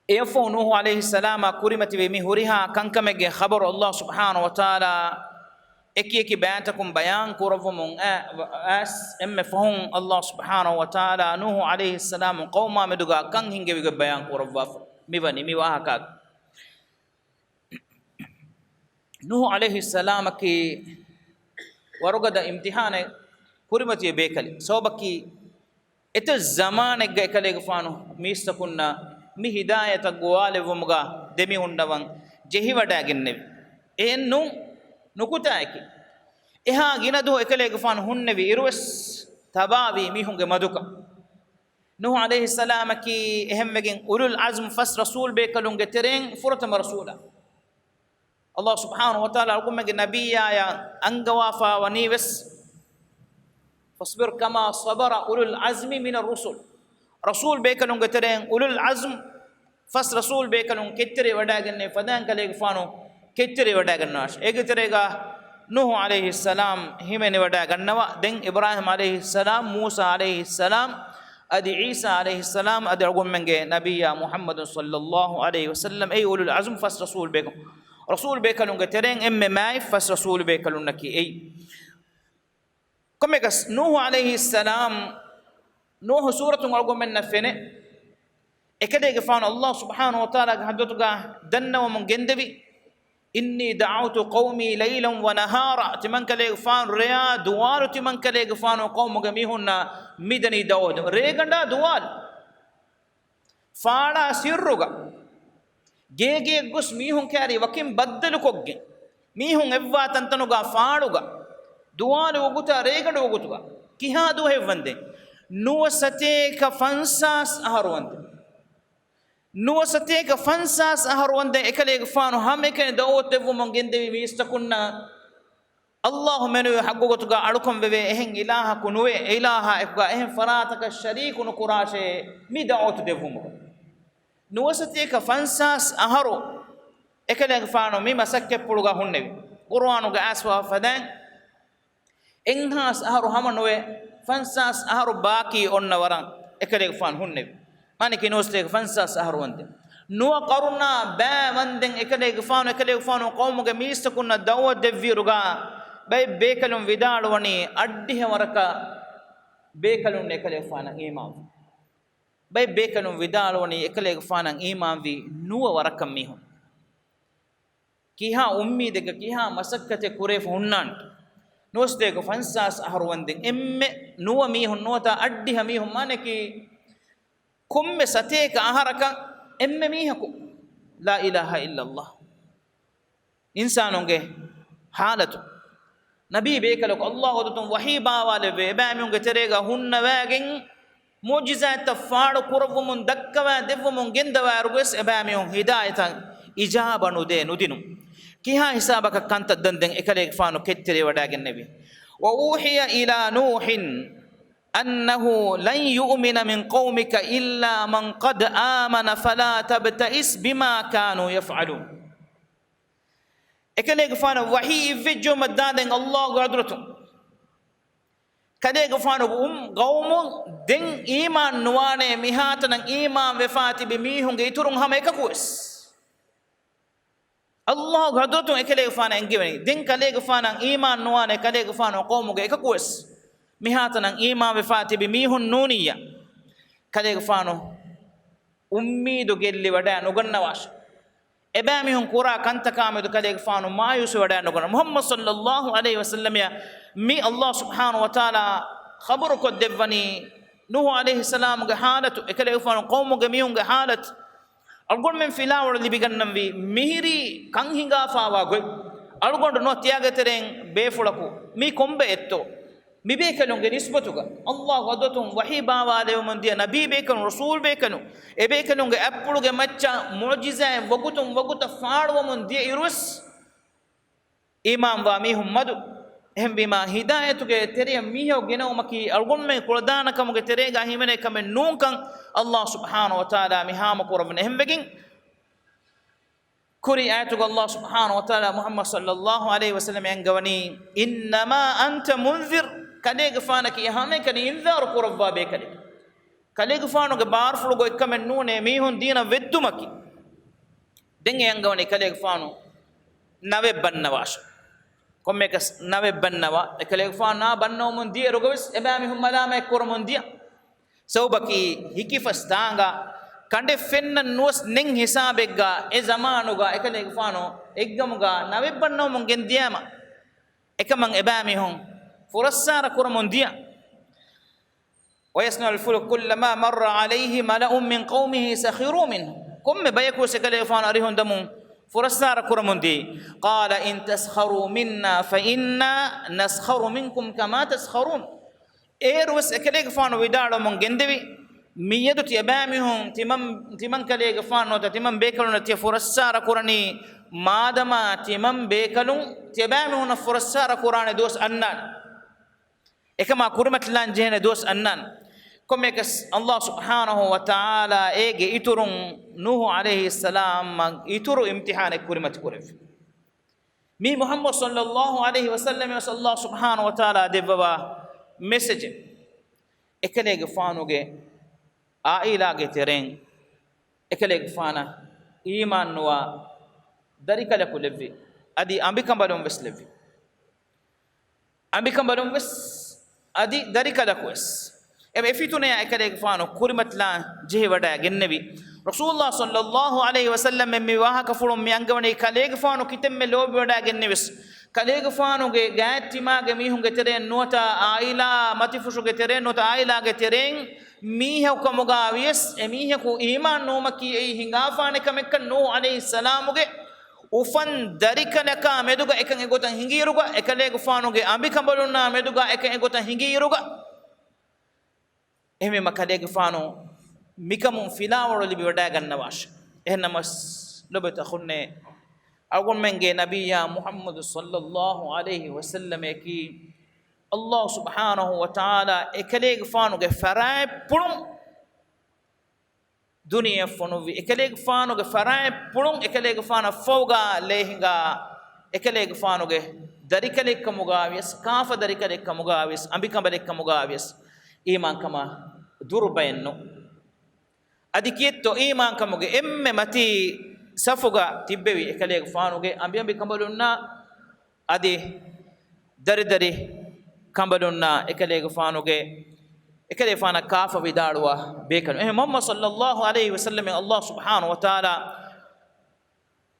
އެއަށްފަހު ނޫޙު ޢަލައިހިއްސަލާމާ ކުރިމަތިވި މި ހުރިހާ ކަންކަމެއްގެ ޚަބަރު ﷲ ސުބްޙާނަހޫ ވަތަޢާލާ އެކިއެކި ބައިތަކުން ބަޔާން ކުރައްވަމުން އަ-، އައިސް އެންމެ ފަހުން ﷲ ސުބްޙާނަހޫ ވަތަޢާލާ ނޫޙު ޢަލައިހިއްސަލާމު ޤައުމާ މެދުގާ ކަން ހިންގެވިގޮތް ބަޔާން ކުރައްވާފަ މިވަނީ މި ވާހަކަ. ނޫޙު ޢަލައިހިއްސަލާމަކީ ވަރުގަދަ އިމްތިޙާނެއް ކުރިމަތިވި ބޭކަލެއް. ސަބަބަކީ އެތައް ޒަމާނެއްގަ އެކަލޭގެފާނު މީސްތަކުންނަށް މި ހިދާޔަތަށް ގޮވާލެއްވުމުގަ ދެމިހުންނަވަން ޖެހިވަޑައިގެންނެވި. އެހެން ނޫން ނުކުތާއަކީ، އެހާ ގިނަ ދުވަހު އެކަލޭގެފާނު ހުންނެވި އިރުވެސް ތަބާވީ މީހުންގެ މަދުކަން. ނޫޙު ޢަލައިހިއްސަލާމަކީ އެހެންވެގެން އުލުލް ޢަޒްމް ފަސް ރަސޫލް ބޭކަލުންގެ ތެރެއިން ފުރަތަމަ ރަސޫލާ. ﷲ ސުބްޙާނަހޫ ވަތަޢާލާ އަޅުގަނޑުމެންގެ ނަބިއްޔާޔަށް އަންގަވާފާ ވަނީ ވެސް، فاصبر كما صبر أولو العزم من الرسل. ރަސޫލް ބޭކަލުންގެ ތެރެއިން އުލުލް ޢަޒްމް ފަސް ރަސޫލް ބޭކަލުން ކެތްތެރިވެވަޑައިގެންނެވި ފަދައިން ކަލޭގެފާނު ކެތްތެރިވެވަޑައިގަންނަވާށި. އޭގެ ތެރޭގަ ނޫޙު ޢަލައިހިއްސަލާމް ހިމެނިވަޑައިގަންނަވާ، ދެން އިބްރާހީމް ޢަލައިހިއްސަލާމް، މޫސާ ޢަލައިހިއްސަލާމް، އަދި ޢީސާ ޢަލައިހިއްސަލާމް، އަދި އަޅުގަނޑުމެންގެ ނަބިއްޔާ މުޙައްމަދު ޞައްލައްލާހު ޢަލައިހި ވަސައްލަމް، އެއީ އުލުލް ޢަޒްމް ފަސް ރަސޫލް ބޭކަލުން. ރަސޫލް ބޭކަލުންގެ ތެރެއިން އެންމެ މާތް ފަސް ރަސޫލު ބޭކަލުންނަކީ އެއީ. ކޮންމެކަސް، ނޫޙު ޢަލައިހިއްސަލާމް، ނޫޙު ސޫރަތުން އަޅުގަނޑުމެންނަށް ފެނޭ، އެކަލޭގެފާނު ﷲ ސުބްޙާނަހޫ ވަތަޢާލާގެ ޙަޟްރަތުގަ ދަންނަވަމުން ގެންދެވި، إني دعوت قومي ليلا ونهارا، ތިމަންކަލޭގެފާނު ރެޔާ ދުވާލު ތިމަންކަލޭގެފާނު ޤައުމުގެ މީހުންނަށް މިދަނީ ދަޢުވަތު. ރޭގަނޑާ ދުވާލު. ފާޅާ ސިއްރުގަ ގޭގެއަށް ގޮސް މީހުން ކާރި ވަކިން ބައްދަލުކޮށްގެން، މީހުން އެއްވާ ތަންތަނުގަ ފާޅުގަ، ދުވާލު ވަގުތާ ރޭގަނޑު ވަގުތުގަ، ކިހާ ދުވަހެއް ވަންދެން؟ ނުވަސަތޭކަ ފަންސާސް އަހަރު ވަންދެން. ނުވަސަތޭކަ ފަންސާސް އަހަރު ވަންދެން އެކަލޭގެފާނު ހަމައެކަނި ދަޢުވަތު ދެއްވުމުން ގެންދެވި މީސްތަކުންނަށް ﷲ މެނުވެ ޙައްޤު ގޮތުގަ އަޅުކަން ވެވޭ އެހެން އިލާހަކު ނުވޭ، އެ އިލާހާ އެކުގަ އެހެން ފަރާތަކަށް ޝަރީކު ނުކުރާށޭ މި ދަޢުވަތު ދެއްވުމުގަ. ނުވަސަތޭކަ ފަންސާސް އަހަރު އެކަލޭގެފާނު މި މަސައްކަތްޕުޅުގަ ހުންނެވި. ޤުރުއާނުގަ އައިސްފަވާ ފަދައިން އެއްހާސް އަހަރު ހަމަ ނުވެ، ފަންސާސް އަހަރު ބާކީ އޮންނަ ވަރަށް އެކަލޭގެފާނު ހުންނެވި. މާނައަކީ ނުވަސަތޭކަ ފަންސާސް އަހަރު ވަންދެން. ނުވަ ޤަރުނާ ބައި ވަންދެން އެކަލޭގެފާނު، އެކަލޭގެފާނު ޤައުމުގެ މީސްތަކުންނަށް ދަޢުވަތު ދެއްވިއިރުގަ ބައެއް ބޭކަލުން ވިދާޅުވަނީ އަށްޑިހަ ވަރަކަށް ބޭކަލުން އެކަލޭގެފާނަށް އީމާންވި. ބައެއް ބޭކަލުން ވިދާޅުވަނީ އެކަލޭގެފާނަށް އީމާންވީ ނުވަ ވަރަކަށް މީހުން. ކިހާ އުއްމީދެއްގަ ކިހާ މަސައްކަތެއް ކުރެވިފަ ހުންނާނެ؟ ނުވަސަތޭކަ ފަންސާސް އަހަރު ވަންދެން އެންމެ ނުވަ މީހުން ނުވަތަ އަށްޑިހަ މީހުން މާނައަކީ ކޮންމެ ސަތޭކަ އަހަރަކަށް އެންމެ މީހަކު ލާ އިލާހަ އިއްލައްލާހް. އިންސާނުންގެ ޙާލަތު. ނަބީ ބޭކަލަކު އައްލާހު އަދުތުން ވަޙީ ބާވާލެއްވޭ އެބައިމީހުންގެ ތެރޭގަ ހުންނަވައިގެން މުޢުޖިޒާތްތައް ފާޅު ކުރައްވަމުން ދައްކަވާ ދެއްވަމުން ގެންދަވާއިރުވެސް އެބައިމީހުން ހިދާޔަތަށް އިޖާބަ ނުދޭ ނުދިނުން. ކިހާ ހިސާބަކަށް ކަންތައް ދަން ދެން އެކަލޭގެފާނު ކެތްތެރިވެވަޑައިގެންނެވި؟ وأوحي إلى نوح أنه لن يؤمن من قومك إلا من قد آمن فلا تبتئس بما كانوا يفعلون. އެކަލޭގެފާނަށް ވަޙީ އިއްވެއްޖެއުމަށް ދާންދެން އައްލާހުގެ ޙަޟްރަތުން، ކަލޭގެފާނުގެ އުން ޤައުމު ދެން އީމާން ނުވާނޭ، މިހާތަނަށް އީމާން ވެފާ ތިބި މީހުންގެ އިތުރުން ހަމަ އެކަކުވެސް. އައްލާހުގެ ޙަޟްރަތުން އެކަލޭގެފާނަށް އެންގެވެނީ، ދެން ކަލޭގެފާނަށް އީމާން ނުވާނެ، ކަލޭގެފާނު ޤައުމުގެ އެކަކުވެސް މިހާތަނަށް އީމާން ވެފާ ތިބި މީހުން ނޫނިއްޔާ. ކަލޭގެފާނު އުއްމީދު ގެއްލިވަޑައި ނުގަންނަވާށެ. އެބައިމީހުން ކުރާ ކަންތަކާމެދު ކަލޭގެފާނު މާޔޫސްވެވަޑައި ނުގަންނަ. މުޙައްމަދު ޞައްލައްލާހު ޢަލައިހި ވަސައްލަމައަށް މި އައްލާހު ސުބްޙާނަހު ވަތަޢާލާ ޚަބަރުކޮށްދެއްވަނީ ނޫޙު ޢަލައިހިއްސަލާމުގެ ޙާލަތު، އެކަލޭގެފާނު ޤައުމުގެ މީހުންގެ ޙާލަތު. އަޅުގަނޑުމެން ފިލާވަޅު ލިބިގަންނަންވީ މިހިރީ ކަން ހިނގާފާވާ ގޮތް. އަޅުގަނޑު ނުވަތަ ތިޔާގެ ތެރެއިން ބޭފުޅަކު މީ ކޮންބައެއްތޯ؟ މިބޭކަލުންގެ ނިސްބަތުގަ އައްލާހު އަދުވަތުން ވަޙީ ބާވާލެވެމުން ދިޔަ ނަބީ ބޭކަލުން، ރަސޫލް ބޭކަލުން، އެބޭކަލުންގެ އަތްޕުޅުގެ މައްޗަށް މުޢުޖިޒާތް ވަގުތުން ވަގުތަށް ފާޅުވަމުން ދިޔަ އިރުވެސް، އީމާންވާ މީހުން މަދު. އެހެންވީމާ، ހިދާޔަތުގެ ތެރެއަށް މީހަކު ގެނައުމަކީ އަޅުގަނޑުމެން ކުޅަދާނަ ކަމުގެ ތެރޭގަ ހިމެނޭ ކަމެއް ނޫންކަން އައްލާހު ސުބްޙާނަހު ވަތަޢާލާ މި ހާމަކުރައްވަން. އެހެންވެގެން، ކުރީ އާޔަތުގަ އައްލާހު ސުބްޙާނަހު ވަތަޢާލާ މުޙައްމަދު ޞައްލައްލާހު ޢަލައިހި ވަސައްލަމަ އަންގަވަނީ، إنما أنت منذر، ކަލޭގެފާނަކީ ހަމައެކަނި އިންޒާރު ކުރައްވާ ބޭކަލެއް. ކަލޭގެފާނުގެ ބާރުފުޅުގަ އެއްކަމެއް ނޫނޭ މީހުން ދީނަށް ވެއްދުމަކީ. ދެން އެ އަންގަވަނީ ކަލޭގެފާނު ނަވެއް ބަންނަވާށޭ. ކޮންމެއަކަސް ނަވެއް ބަންނަވާ، އެކަލޭގެފާނާ ބަންނަވަމުން ދިޔަ އިރުގަވެސް އެބައިމީހުން މަލާމާތް ކުރަމުން ދިޔަ. ސަބަބަކީ ހިކިފަސް ތާނގަ ކަނޑެއް ފެންނަން ނުވެސް ނެތް ހިސާބެއްގަ އެ ޒަމާނުގަ އެކަލޭގެފާނު އެއްގަމުގަ ނަވެއް ބަންނަވަމުން ގެންދިޔައިމަ، އެކަމަށް އެބައިމީހުން ފުރައްސާރަ ކުރަމުން ދިޔަ. ويصنع الفلك كلما مر عليه ملأ من قومه سخروا منه. ކޮންމެ ބަޔަކުވެސް އެކަލޭގެފާނު އަރިހުން ދަމުން ފުރައްސާރަ ކުރަމުން ދިޔައީ. قال إن تسخروا منا فإنا نسخر منكم كما تسخرون. އޭރުވެސް އެކަލޭގެފާނު ވިދާޅުވަމުން ގެންދެވި، މިއަދު ތިޔަބައިމީހުން ތިމަން، ތިމަން ކަލޭގެފާނު ނުވަތަ ތިމަން ބޭކަލުންނަށް ތިޔަ ފުރައްސާރަ ކުރަނީ މާދަމާ ތިމަން ބޭކަލުން ތިޔަބައިމީހުންނަށް ފުރައްސާރަ ކުރާނެ ދުވަސް އަންނާނެ. އެކަމާ ކުރިމަތިލާން ޖެހޭނެ ދުވަސް އަންނާނެ. ކޮންމެއަކަސް އައްލާހު ސުބްޙާނަހު ވަތަޢާލާ އޭގެ އިތުރުން ނޫޙު ޢަލައިހިއްސަލާމަށް އިތުރު އިމްތިޙާނެއް ކުރިމަތި ކުރެއްވި. މީ މުޙައްމަދު ޞައްލައްލާހު ޢަލައިހި ވަސައްލަމަށް ވެސް އައްލާހު ސުބްޙާނަހު ވަތަޢާލާ ދެއްވަވާ މެސެޖެއް. އެކަލޭގެފާނުގެ ޢާއިލާގެ ތެރެއިން އެކަލޭގެފާނަށް އީމާން ނުވާ ދަރިކަލަކު ލެއްވި. އަދި އަނބިކަނބަލުން ވެސް ލެއްވި. އަނބިކަނބަލުން ވެސް އަދި ދަރިކަލަކު ވެސް. އެ ފިތުނަޔާ އެކަލޭގެފާނު ކުރިމަތިލާން ޖެހިވަޑައިގެންނެވި. ރަސޫލުﷲ ޞައްލައްލާހު ޢަލައިހި ވަސައްލަމް މި ވާހަކަފުޅުން މި އަންގަވަނީ ކަލޭގެފާނު ކިތަންމެ ލޯބިވަޑައިގެންނެވިސް، ކަލޭގެފާނުގެ ގާތްތިމާގެ މީހުންގެ ތެރެއިން ނުވަތަ ޢާއިލާ މަތިފުށުގެ ތެރެއިން ނުވަތަ ޢާއިލާގެ ތެރެއިން މީހަކު ކަމުގަ ވިޔަސް، އެ މީހަކު އީމާން ނުވުމަކީ އެއީ ހިނގާފާނެ ކަމެއްކަން ނޫޙު ޢަލައިހިއްސަލާމުގެ އުފަން ދަރިކަލަކާ މެދުގަ އެކަން އެގޮތަށް ހިނގިއިރުގަ، އެކަލޭގެފާނުގެ އަނބިކަނބަލުންނާ މެދުގަ އެކަން އެގޮތަށް ހިނގިއިރުގަ، އެހެންވީމަ ކަލޭގެފާނު މިކަމުން ފިލާވަޅު ލިބިވަޑައިގަންނަވާށި. އެހެންނަމަސް ލޮބުވެތި އަޚުންނޭ، އަޅުގަނޑުމެންގެ ނަބިއްޔާ މުޙައްމަދު ޞައްލައްލާހު ޢަލައިހި ވަސައްލަމަކީ އައްލާހު ސުބްޙާނަހު ވަތަޢާލާ އެކަލޭގެފާނުގެ ފަރާތްޕުޅުން ދުނިޔެއަށް ފޮނުއްވި، އެކަލޭގެފާނުގެ ފަރާތްޕުޅުން އެކަލޭގެފާނަށް ފަހުގަ ލޭ ހިނގާ، އެކަލޭގެފާނުގެ ދަރިކަލެއްކަމުގަ ވިޔަސް، ކާފަ ދަރިކަލެއްކަމުގަ ވިޔަސް، އަނބިކަނބަލެއްކަމުގަ ވިޔަސް، އީމާންކަމާ ދުރު ބައެއް ނޫން. އަދި ކިއެއްތޯ އީމާންކަމުގެ އެންމެ މަތީ ސަފުގަ ތިއްބެވި އެކަލޭގެފާނުގެ އަނބިއަނބި ކަނބަލުންނާ އަދި ދަރިދަރި ކަނބަލުންނާ އެކަލޭގެފާނުގެ، އެކަލޭގެފާނަށް ކާފަ ވިދާޅުވާ ބޭކަލުން. އެހެން މުޙައްމަދު ޞައްލައްލާހު ޢަލައިހި ވަސައްލަމަ އައްލާހު ސުބްޙާނަހު ވަތަޢާލާ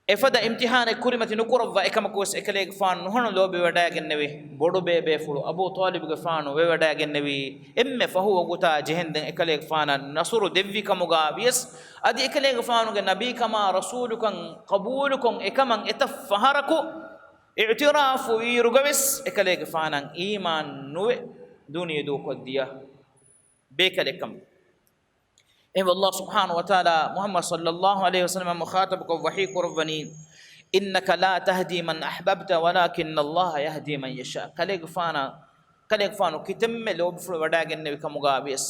އެފަދަ އިމްތިހާނެއް ކުރިމަތި ނުކުރައްވާ. އެކަމަކުވެސް އެކަލޭގެފާނު ނުހަނު ލޯބިވަޑައިގެންނެވި. ބޮޑުބޭބޭފުޅު އަބޫ ޠާލިބުގެފާނު ވެވަޑައިގެންނެވީ އެންމެ ފަހު ވަގުތާ ޖެހެންދެން އެކަލޭގެފާނަށް ނަޞްރު ދެއްވި ކަމުގާ ވިޔަސް، އަދި އެކަލޭގެފާނުގެ ނަބީކަމާ ރަސޫލުކަން ޤަބޫލުކޮށް އެކަމަށް އެތައް ފަހަރަކު އިޢުތިރާފު ވީއިރުގަވެސް އެކަލޭގެފާނަށް އީމާން ނުވެ ދުނިޔެ ދޫކޮށްދިޔަ ބޭކަލެއް ކަމަށް. އެހެންވެ، ﷲ ސުބްޙާނަހޫ ވަތަޢާލާ މުޙައްމަދު ޞައްލައްލާހު ޢަލައިހި ވަސައްލަމަ މުޚާޠަބުކޮށް ވަޙީ ކުރައްވަނީ، إنك لا تهدي من أحببت ولكن الله يهدي من يشاء. ކަލޭގެފާނަށް، ކަލޭގެފާނު ކިތަންމެ ލޯބިފުޅު ވަޑައިގެންނެވި ކަމުގާ ވިޔަސް،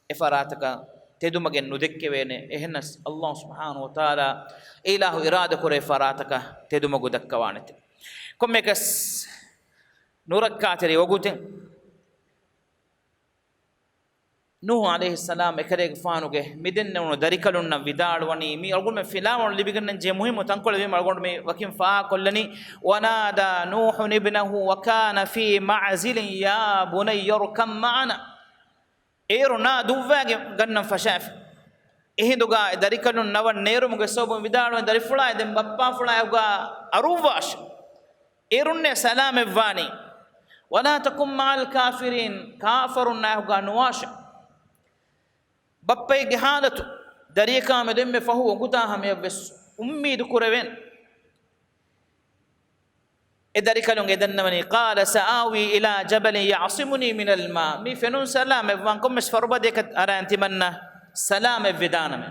އެ ފަރާތަކަށް ތެދުމަގެއް ނުދެއްކެވޭނެ. އެހެނަސް، ﷲ ސުބްޙާނަހޫ ވަތަޢާލާ އިލާހު އިރާދަކުރޭ ފަރާތަކަށް ތެދުމަގު ދައްކަވާނެތެ. ކޮންމެއަކަސް ނުރައްކާތެރި ވަގުތެއް ނޫޙު ޢަލައިހިއްސަލާމް އެކަލޭގެފާނުގެ މިދެންނެވުނު ދަރިކަލުންނަށް ވިދާޅުވަނީ، މީ އަޅުގަނޑުމެން ފިލާވަޅު ލިބިގަންނަންޖެހޭ މުހިއްމު ތަންކޮޅެއް ވީމަ އަޅުގަނޑު މި ވަކިން ފާހަގަކޮށްލަނީ، ونادى نوح ابنه وكان في معزل يا بني اركب معنا. އޭރު ނާ ދުއްވާގެ ގަންނަން ފަށާފި. އެހިނދުގާ އެ ދަރިކަލުން ނަވަން ނޭރުމުގެ ސަބަބުން ވިދާޅުވެ، ދަރިފުޅާ ދެން ބައްޕާފުޅާއެކުގާ އަރުއްވާށި. އޭރުންނޭ ސަލާމެއްވާނީ. ولا تكن مع الكافرين، ކާފަރުންނާއެކުގާ ނުވާށެ. ބައްޕައެއްގެ ޙާލަތު ދަރިޔަކާމެދު އެންމެ ފަހު ވަގުތާ ހަމަޔަށްވެސް އުއްމީދު ކުރެވޭނެ. އެ ދަރިކަލުން އެ ދަންނަވަނީ، قال سآوي إلى جبل يعصمني من الماء. މި ފެނުން ސަލާމަތްވާން، ކޮންމެސް ފަރުބަދަޔަކަށް އަރާން ތިމަންނަ ސަލާމަތްވެދާނަމޭ.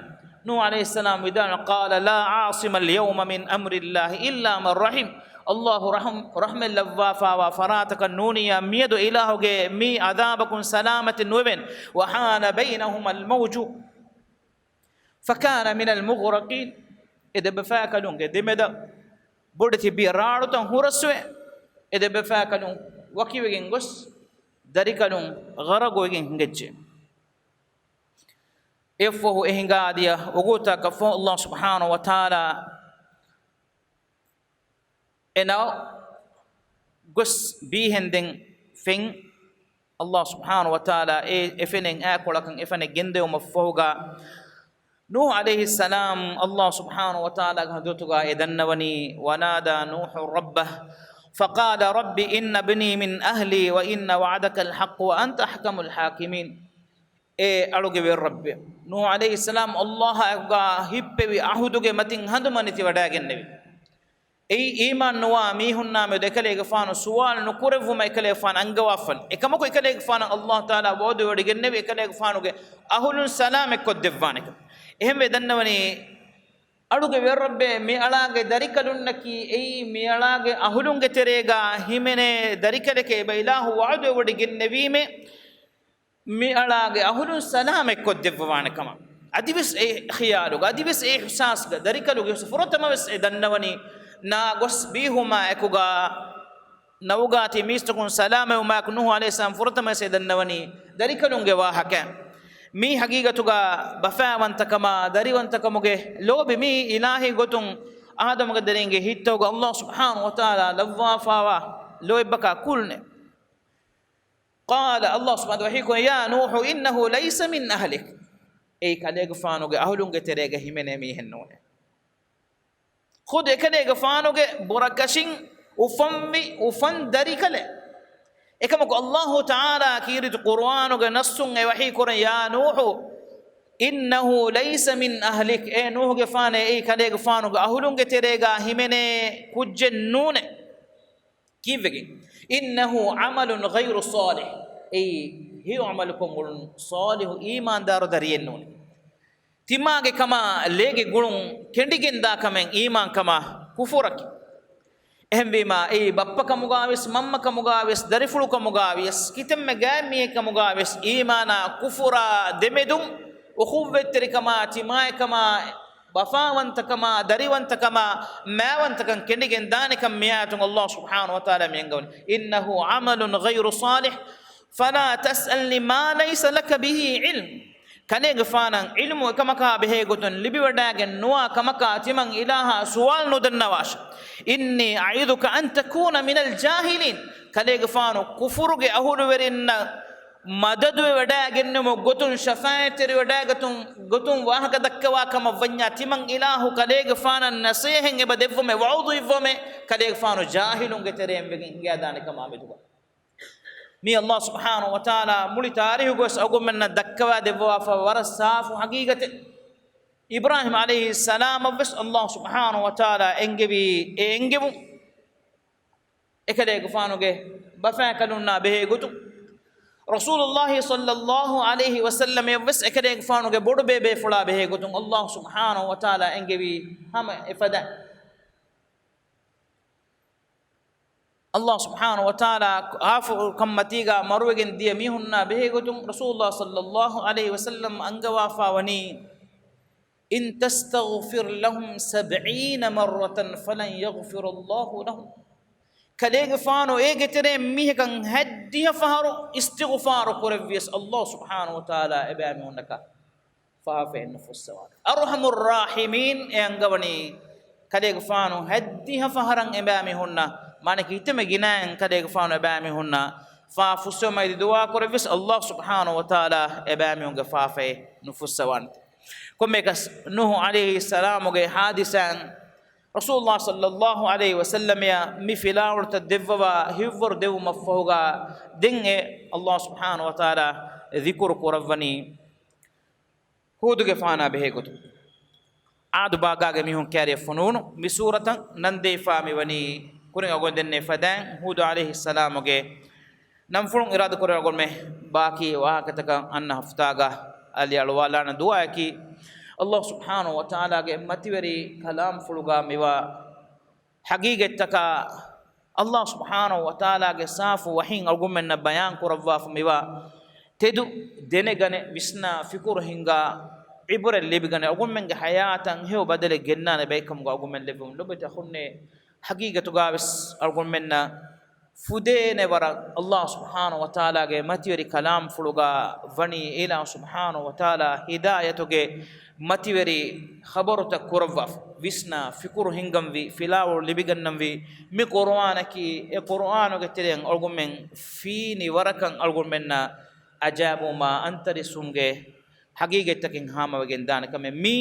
ނޫޙު ޢަލައިހިއްސަލާމް ވިދާޅުވި، قال لا عاصم اليوم من أمر الله إلا من رحم. ﷲ ރަޙްމް، ރަޙްމަތް ލައްވާފާވާ ފަރާތަކަށް ނޫނިއްޔާ މިއަދު އިލާހުގެ މި ޢަޛާބަކުން ސަލާމަތެއް ނުވެވޭނެ. وحال بينهما الموج فكان من المغرقين. އެ ދެބަފާކަލުންގެ ދެމެދަށް ބޮޑެތި ބިޔަ ރާޅުތައް ހުރަސްވެ، އެ ދެބަފާކަލުން ވަކިވެގެން ގޮސް، ދަރިކަލުން ޣަރަޤުވެގެން ހިނގައްޖެ. އެއަށްފަހު އެ ހިނގާދިޔަ ވަގުތަކަށްފަހު ﷲ ސުބްޙާނަހޫ ވަތަޢާލާ އެ ނަވަ ގޮސް ބީހެންދެން ފެން، ﷲ ސުބްޙާނަހޫ ވަތަޢާލާ އެ އެފެނެއް އާކޮޅަކަށް އެފެނެއް ގެންދެވުމަށްފަހުގާ، ނޫޙު ޢަލައިހިއްސަލާމް ﷲ ސުބްޙާނަހޫ ވަތަޢާލާގެ ޙަޟްރަތުގާ އެ ދަންނަވަނީ، ونادى نوح ربه فقال رب إن ابني من أهلي وإن وعدك الحق وأنت أحكم الحاكمين. އޭ އަޅުގެ ވެރި ރައްބޭ، ނޫޙު ޢަލައިހިއްސަލާމް ﷲ އާއެކުގާ ހިއްޕެވި ޢަހުދުގެ މަތިން ހަނދުމަނި ތި ވަޑައިގެންނެވި. އެއީ އީމާން ނުވާ މީހުންނާމެދު އެކަލޭގެފާނު ސުވާލު ނުކުރެއްވުމަށް އެކަލޭގެފާނު އަންގަވާފަން. އެކަމަކު އެކަލޭގެފާނަށް ﷲ ތަޢާލާ ވަޢުދުވެވޮޑިގެންނެވި އެކަލޭގެފާނުގެ އަހުލުން ސަލާމަތްކޮށްދެއްވާނެކަން. އެހެންވެ ދަންނަވަނީ، އަޅުގެ ވެރި ރައްބޭ، މި އަޅާގެ ދަރިކަލުންނަކީ އެއީ މި އަޅާގެ އަހުލުންގެ ތެރޭގާ ހިމެނޭ ދަރިކަލެކޭ އެބަ އިލާހު ވަޢުދުވެވޮޑިގެންނެވީމޭ. މި އަޅާގެ އަހުލުން ސަލާމަތްކޮށްދެއްވާނެ ކަމަށް. އަދިވެސް އެ ޚިޔާލުގަ، އަދިވެސް އެ އިޙްސާސްގަ ދަރިކަލުގެ ފުރަތަމަވެސް އެ ދަންނަވަނީ، ނާ ގޮސް ބީހުމާ އެކުގަ ނަވުގާތީ މީސްތަކުން ސަލާމަތްވުމާއެކު ނޫޙު ޢަލައިހިއްސަލާމް ފުރަތަމަވެސް އެ ދަންނަވަނީ ދަރިކަލުންގެ ވާހަކަ. މީ ޙަޤީޤަތުގަ ބަފާވަންތަކަމާ، ދަރިވަންތަކަމުގެ ލޯބި މީ އިލާހީ ގޮތުން އާދަމުގެ ދަރީންގެ ހިތްތަކުގަ ﷲ ސުބްޙާނަހޫ ވަތަޢާލާ ލައްވާފާވާ ލޯތްބަކާ ކުލުނެ. قال، ﷲ ސުބްޙާނަހޫ ވަތަޢާލާ ވަޙީކުރަނީ، يا نوح إنه ليس من أهلك. އެއީ ކަލޭގެފާނުގެ އަހުލުންގެ ތެރޭގަ ހިމެނޭ މީހެއް ނޫނޭ. ޚުދު އެކަލޭގެފާނުގެ ބުރަކަށިން އުފަންވި އުފަން ދަރިކަލެއް. އެކަމަކު ﷲ ތަޢާލާ ކީރިތި ޤުރުއާނުގެ ނައްޞުން އެ ވަޙީ ކުރަން، يا نوح إنه ليس من أهلك، އޭ ނޫޙުގެފާނޭ، އެއީ ކަލޭގެފާނުގެ އަހުލުންގެ ތެރޭގާ ހިމެނޭ ކުއްޖެއް ނޫނޭ. ކީއްވެގެން؟ إنه عمل غير صالح، އެއީ ހެޔޮ ޢަމަލުކޮށް އުޅުނު ޞާލިޙު އީމާންދާރު ދަރިއެއް ނޫނޭ. ތިމާގެ ކަމާ ލޭގެ ގުޅުން ކެނޑިގެންދާ ކަމެއް އީމާންކަމާ ކުފުރަކީ. އެހެންވީމާ، އެއީ ބައްޕަކަމުގާވެސް، މަންމަކަމުގާވެސް، ދަރިފުޅުކަމުގާވިޔަސް، ކިތަންމެ ގާތްމީހެއްކަމުގާވެސް، އީމާނާ ކުފުރާ ދެމެދުން އުޚުއްވަތްތެރިކަމާ، ތިމާއެއްކަމާ، ވަފާވަންތަކަމާ، ދަރިވަންތަކަމާ، މާވަންތަކަން ކެނޑިގެން ދާނެކަން މިއާޔަތުން ﷲ ސުބްޙާނަހޫ ވަތަޢާލާ މި އަންގަވަނީ، إنه عمل غير صالح، فلا تسألني ما ليس لك به علم. ކަލޭގެފާނަށް ޢިލްމު އެކަމަކާ ބެހޭ ގޮތުން ލިބިވަޑައިގެން ނުވާ ކަމަކާ ތިމަން އިލާހާ ސުވާލު ނުދަންނަވާށެ. إني أعظك أن تكون من الجاهلين. ކަލޭގެފާނު ކުފުރުގެ އަހުލުވެރިންނަށް މަދަދުވެވަޑައިގެންނެވުމުގެ ގޮތުން، ޝަފާޢަތްތެރިވެވަޑައިގަތުން ގޮތުން ވާހަކަ ދައްކަވާ ކަމަށް ވަންޏާ، ތިމަން އިލާހު ކަލޭގެފާނަށް ނަސޭހަތް އެބަ ދެއްވުމެއް، ވަޢުޡު އިއްވުމެއް، ކަލޭގެފާނު ޖާހިލުންގެ ތެރެއިން ވެގެން ހިނގައިދާނެ ކަމާ މެދުގަ. މީ ﷲ ސުބްޙާނަހޫ ވަތަޢާލާ މުޅި ތާރީޚުގަވެސް އަޅުގަނޑުމެންނަށް ދައްކަވާ ދެއްވާފަ ވަރަށް ސާފު ޙަޤީޤަތެއް. އިބްރާހީމް ޢަލައިހިއްސަލާމަށްވެސް ﷲ ސުބްޙާނަހޫ ވަތަޢާލާ އެންގެވީ އެ އެންގެވުން. އެކަލޭގެފާނުގެ ބަފައިން ކަލުންނާ ބެހޭ ގޮތުން، ރަސޫލުﷲ ޞައްލަﷲ ޢަލައިހި ވަސައްލަމަށްވެސް އެކަލޭގެފާނުގެ ބޮޑުބޭބޭފުޅާ ބެހޭ ގޮތުން ﷲ ސުބްޙާނަހޫ ވަތަޢާލާ އެންގެވީ ހަމަ އެފަދައިން. ﷲ ސުބްޙާނަހޫ ވަތަޢާލާ އާފުކަންމަތީގަ މަރުވެގެން ދިޔަ މީހުންނާ ބެހޭ ގޮތުން ރަސޫލުﷲ ޞައްލަﷲ ޢަލައިހި ވަސައްލަމް އަންގަވާފާ ވަނީ، إن تستغفر لهم سبعين مرة فلن يغفر الله لهم. ކަލޭގެފާނު އޭގެ ތެރެއިން މީހަކަށް ހަތްދިހަ ފަހަރު އިސްތިޣުފާރު ކުރެއްވިޔަސް ﷲ ސުބްޙާނަހޫ ވަތަޢާލާ އެބައިމީހުންނަކަށް ފާފައެއް ނުފުއްސަވާނެ. އަރްޙަމުއްރާޙިމީން އެ އަންގަވަނީ ކަލޭގެފާނު ހަތްދިހަ ފަހަރަށް އެބައިމީހުންނަށް، މާނައަކީ ހިތަމެ ގިނައިން ކަލޭގެފާނު އެބައިމީހުންނަށް ފާފަ ފުއްސެވުމަށް އިދި ދުޢާ ކުރެއްވިޔަސް ﷲ ސުބްޙާނަހޫ ވަތަޢާލާ އެބައިމީހުންގެ ފާފައެއް ނުފުއްސަވާނެ. ކޮންމެއަކަސް ނޫޙު ޢަލައިހިއްސަލާމުގެ ޙާދިސާއިން ރަސޫލުﷲ ޞައްލަﷲ ޢަލައިހި ވަސައްލަމަށް މި ފިލާވަޅުތައް ދެއްވަވާ ހިތްވަރު ދެއްވުމަށްފަހުގަ ދެން އެ ﷲ ސުބްޙާނަހޫ ވަތަޢާލާ ޛިކުރު ކުރައްވަނީ ހޫދުގެފާނާ ބެހޭ ގޮތުން. ޢާދު ބާގާގެ މީހުން ކައިރިއަށް ފޮނުވުނު މި ސޫރަތަށް ނަން ދެވިފާ މިވަނީ ކުރިން އަޅުގަނޑު ދެންނެވި ފަދައިން ހޫދު ޢަލައިހިއްސަލާމުގެ ނަންފުޅުން އިރާދަކުރެ އަޅުގަނޑުމެ ބާކީ ވާހަކަތަކަށް އަންނަ ހަފްތާގަ އަލިއަޅުވާލާނަ ދުޢާއަކީ، ﷲ ސުބްޙާނަހޫ ވަތަޢާލާގެ މަތިވެރި ކަލާމްފުޅުގަ މިވާ ޙަޤީޤަތްތަކާ، ﷲ ސުބްޙާނަހޫ ވަތަޢާލާގެ ސާފު ވަޙީން އަޅުގަނޑުމެންނަށް ބަޔާން ކުރައްވާފަ މިވާ ތެދު ދެނެގަނެ، ވިސްނާ ފިކުރު ހިންގާ، ޢިބުރަތް ލިބިގަނެ، އަޅުގަނޑުމެންގެ ޙަޔާތަށް ހެޔޮ ބަދަލެއް ގެންނާނެ ބައެއްކަމުގަ އަޅުގަނޑުމެން ލެއްވުން ލޯބިވެތި އަޚުންނޭ. ޙަޤީޤަތުގަވެސް އަޅުގަނޑުމެންނަށް ފުދޭނެ ވަރަށް ﷲ ސުބްޙާނަހޫ ވަތަޢާލާގެ މަތިވެރި ކަލާމްފުޅުގަ ވަނީ އިލާހު ސުބްޙާނަހޫ ވަތަޢާލާ ހިދާޔަތުގެ މަތިވެރި ޚަބަރުތައް ކުރައްވާފަ، ވިސްނާ ފިކުރު ހިންގަންވީ، ފިލާވަޅު ލިބިގަންނަންވީ، މި ޤުރުއާނަކީ އެ ޤުރުއާނުގެ ތެރެއިން އަޅުގަނޑުމެން ފީނި ވަރަކަށް އަޅުގަނޑުމެންނަށް އަޖައިބުވުމާ އަންތަރީސްވުމުގެ ޙަޤީޤަތްތަކެއް ހާމަވެގެން ދާނެ ކަމެއް. މީ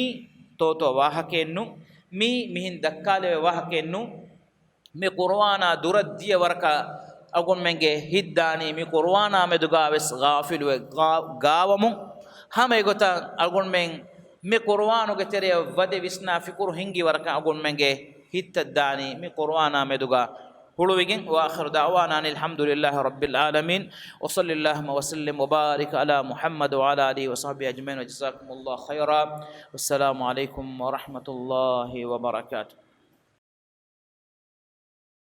ތޯތޯ ވާހަކައެއް ނޫން، މީ މިހެން ދައްކާލެވޭ ވާހަކައެއް ނޫން. މި ޤުރުއާނާ ދުރަށް ދިޔަ ވަރަކަށް އަޅުގަނޑުމެންގެ ހިތް ދާނީ މި ޤުރުއާނާ މެދުގަ ވެސް ޣާފިލުވެ ގާ-، ގާވަމުން. ހަމަ އެގޮތަށް އަޅުގަނޑުމެން މި ޤުރުއާނުގެ ތެރެއަށް ވަދެ ވިސްނާ ފިކުރު ހިންގި ވަރަކަށް އަޅުގަނޑުމެންގެ ހިތްތައް ދާނީ މި ޤުރުއާނާ މެދުގަ ހުޅުވިގެން. وآخر دعوانا أن الحمد لله رب العالمين، وصل اللهم وسلم وبارك على محمد وعلى آله وصحبه أجمعين، وجزاكم الله خيرا، والسلام عليكم ورحمة الله وبركاته.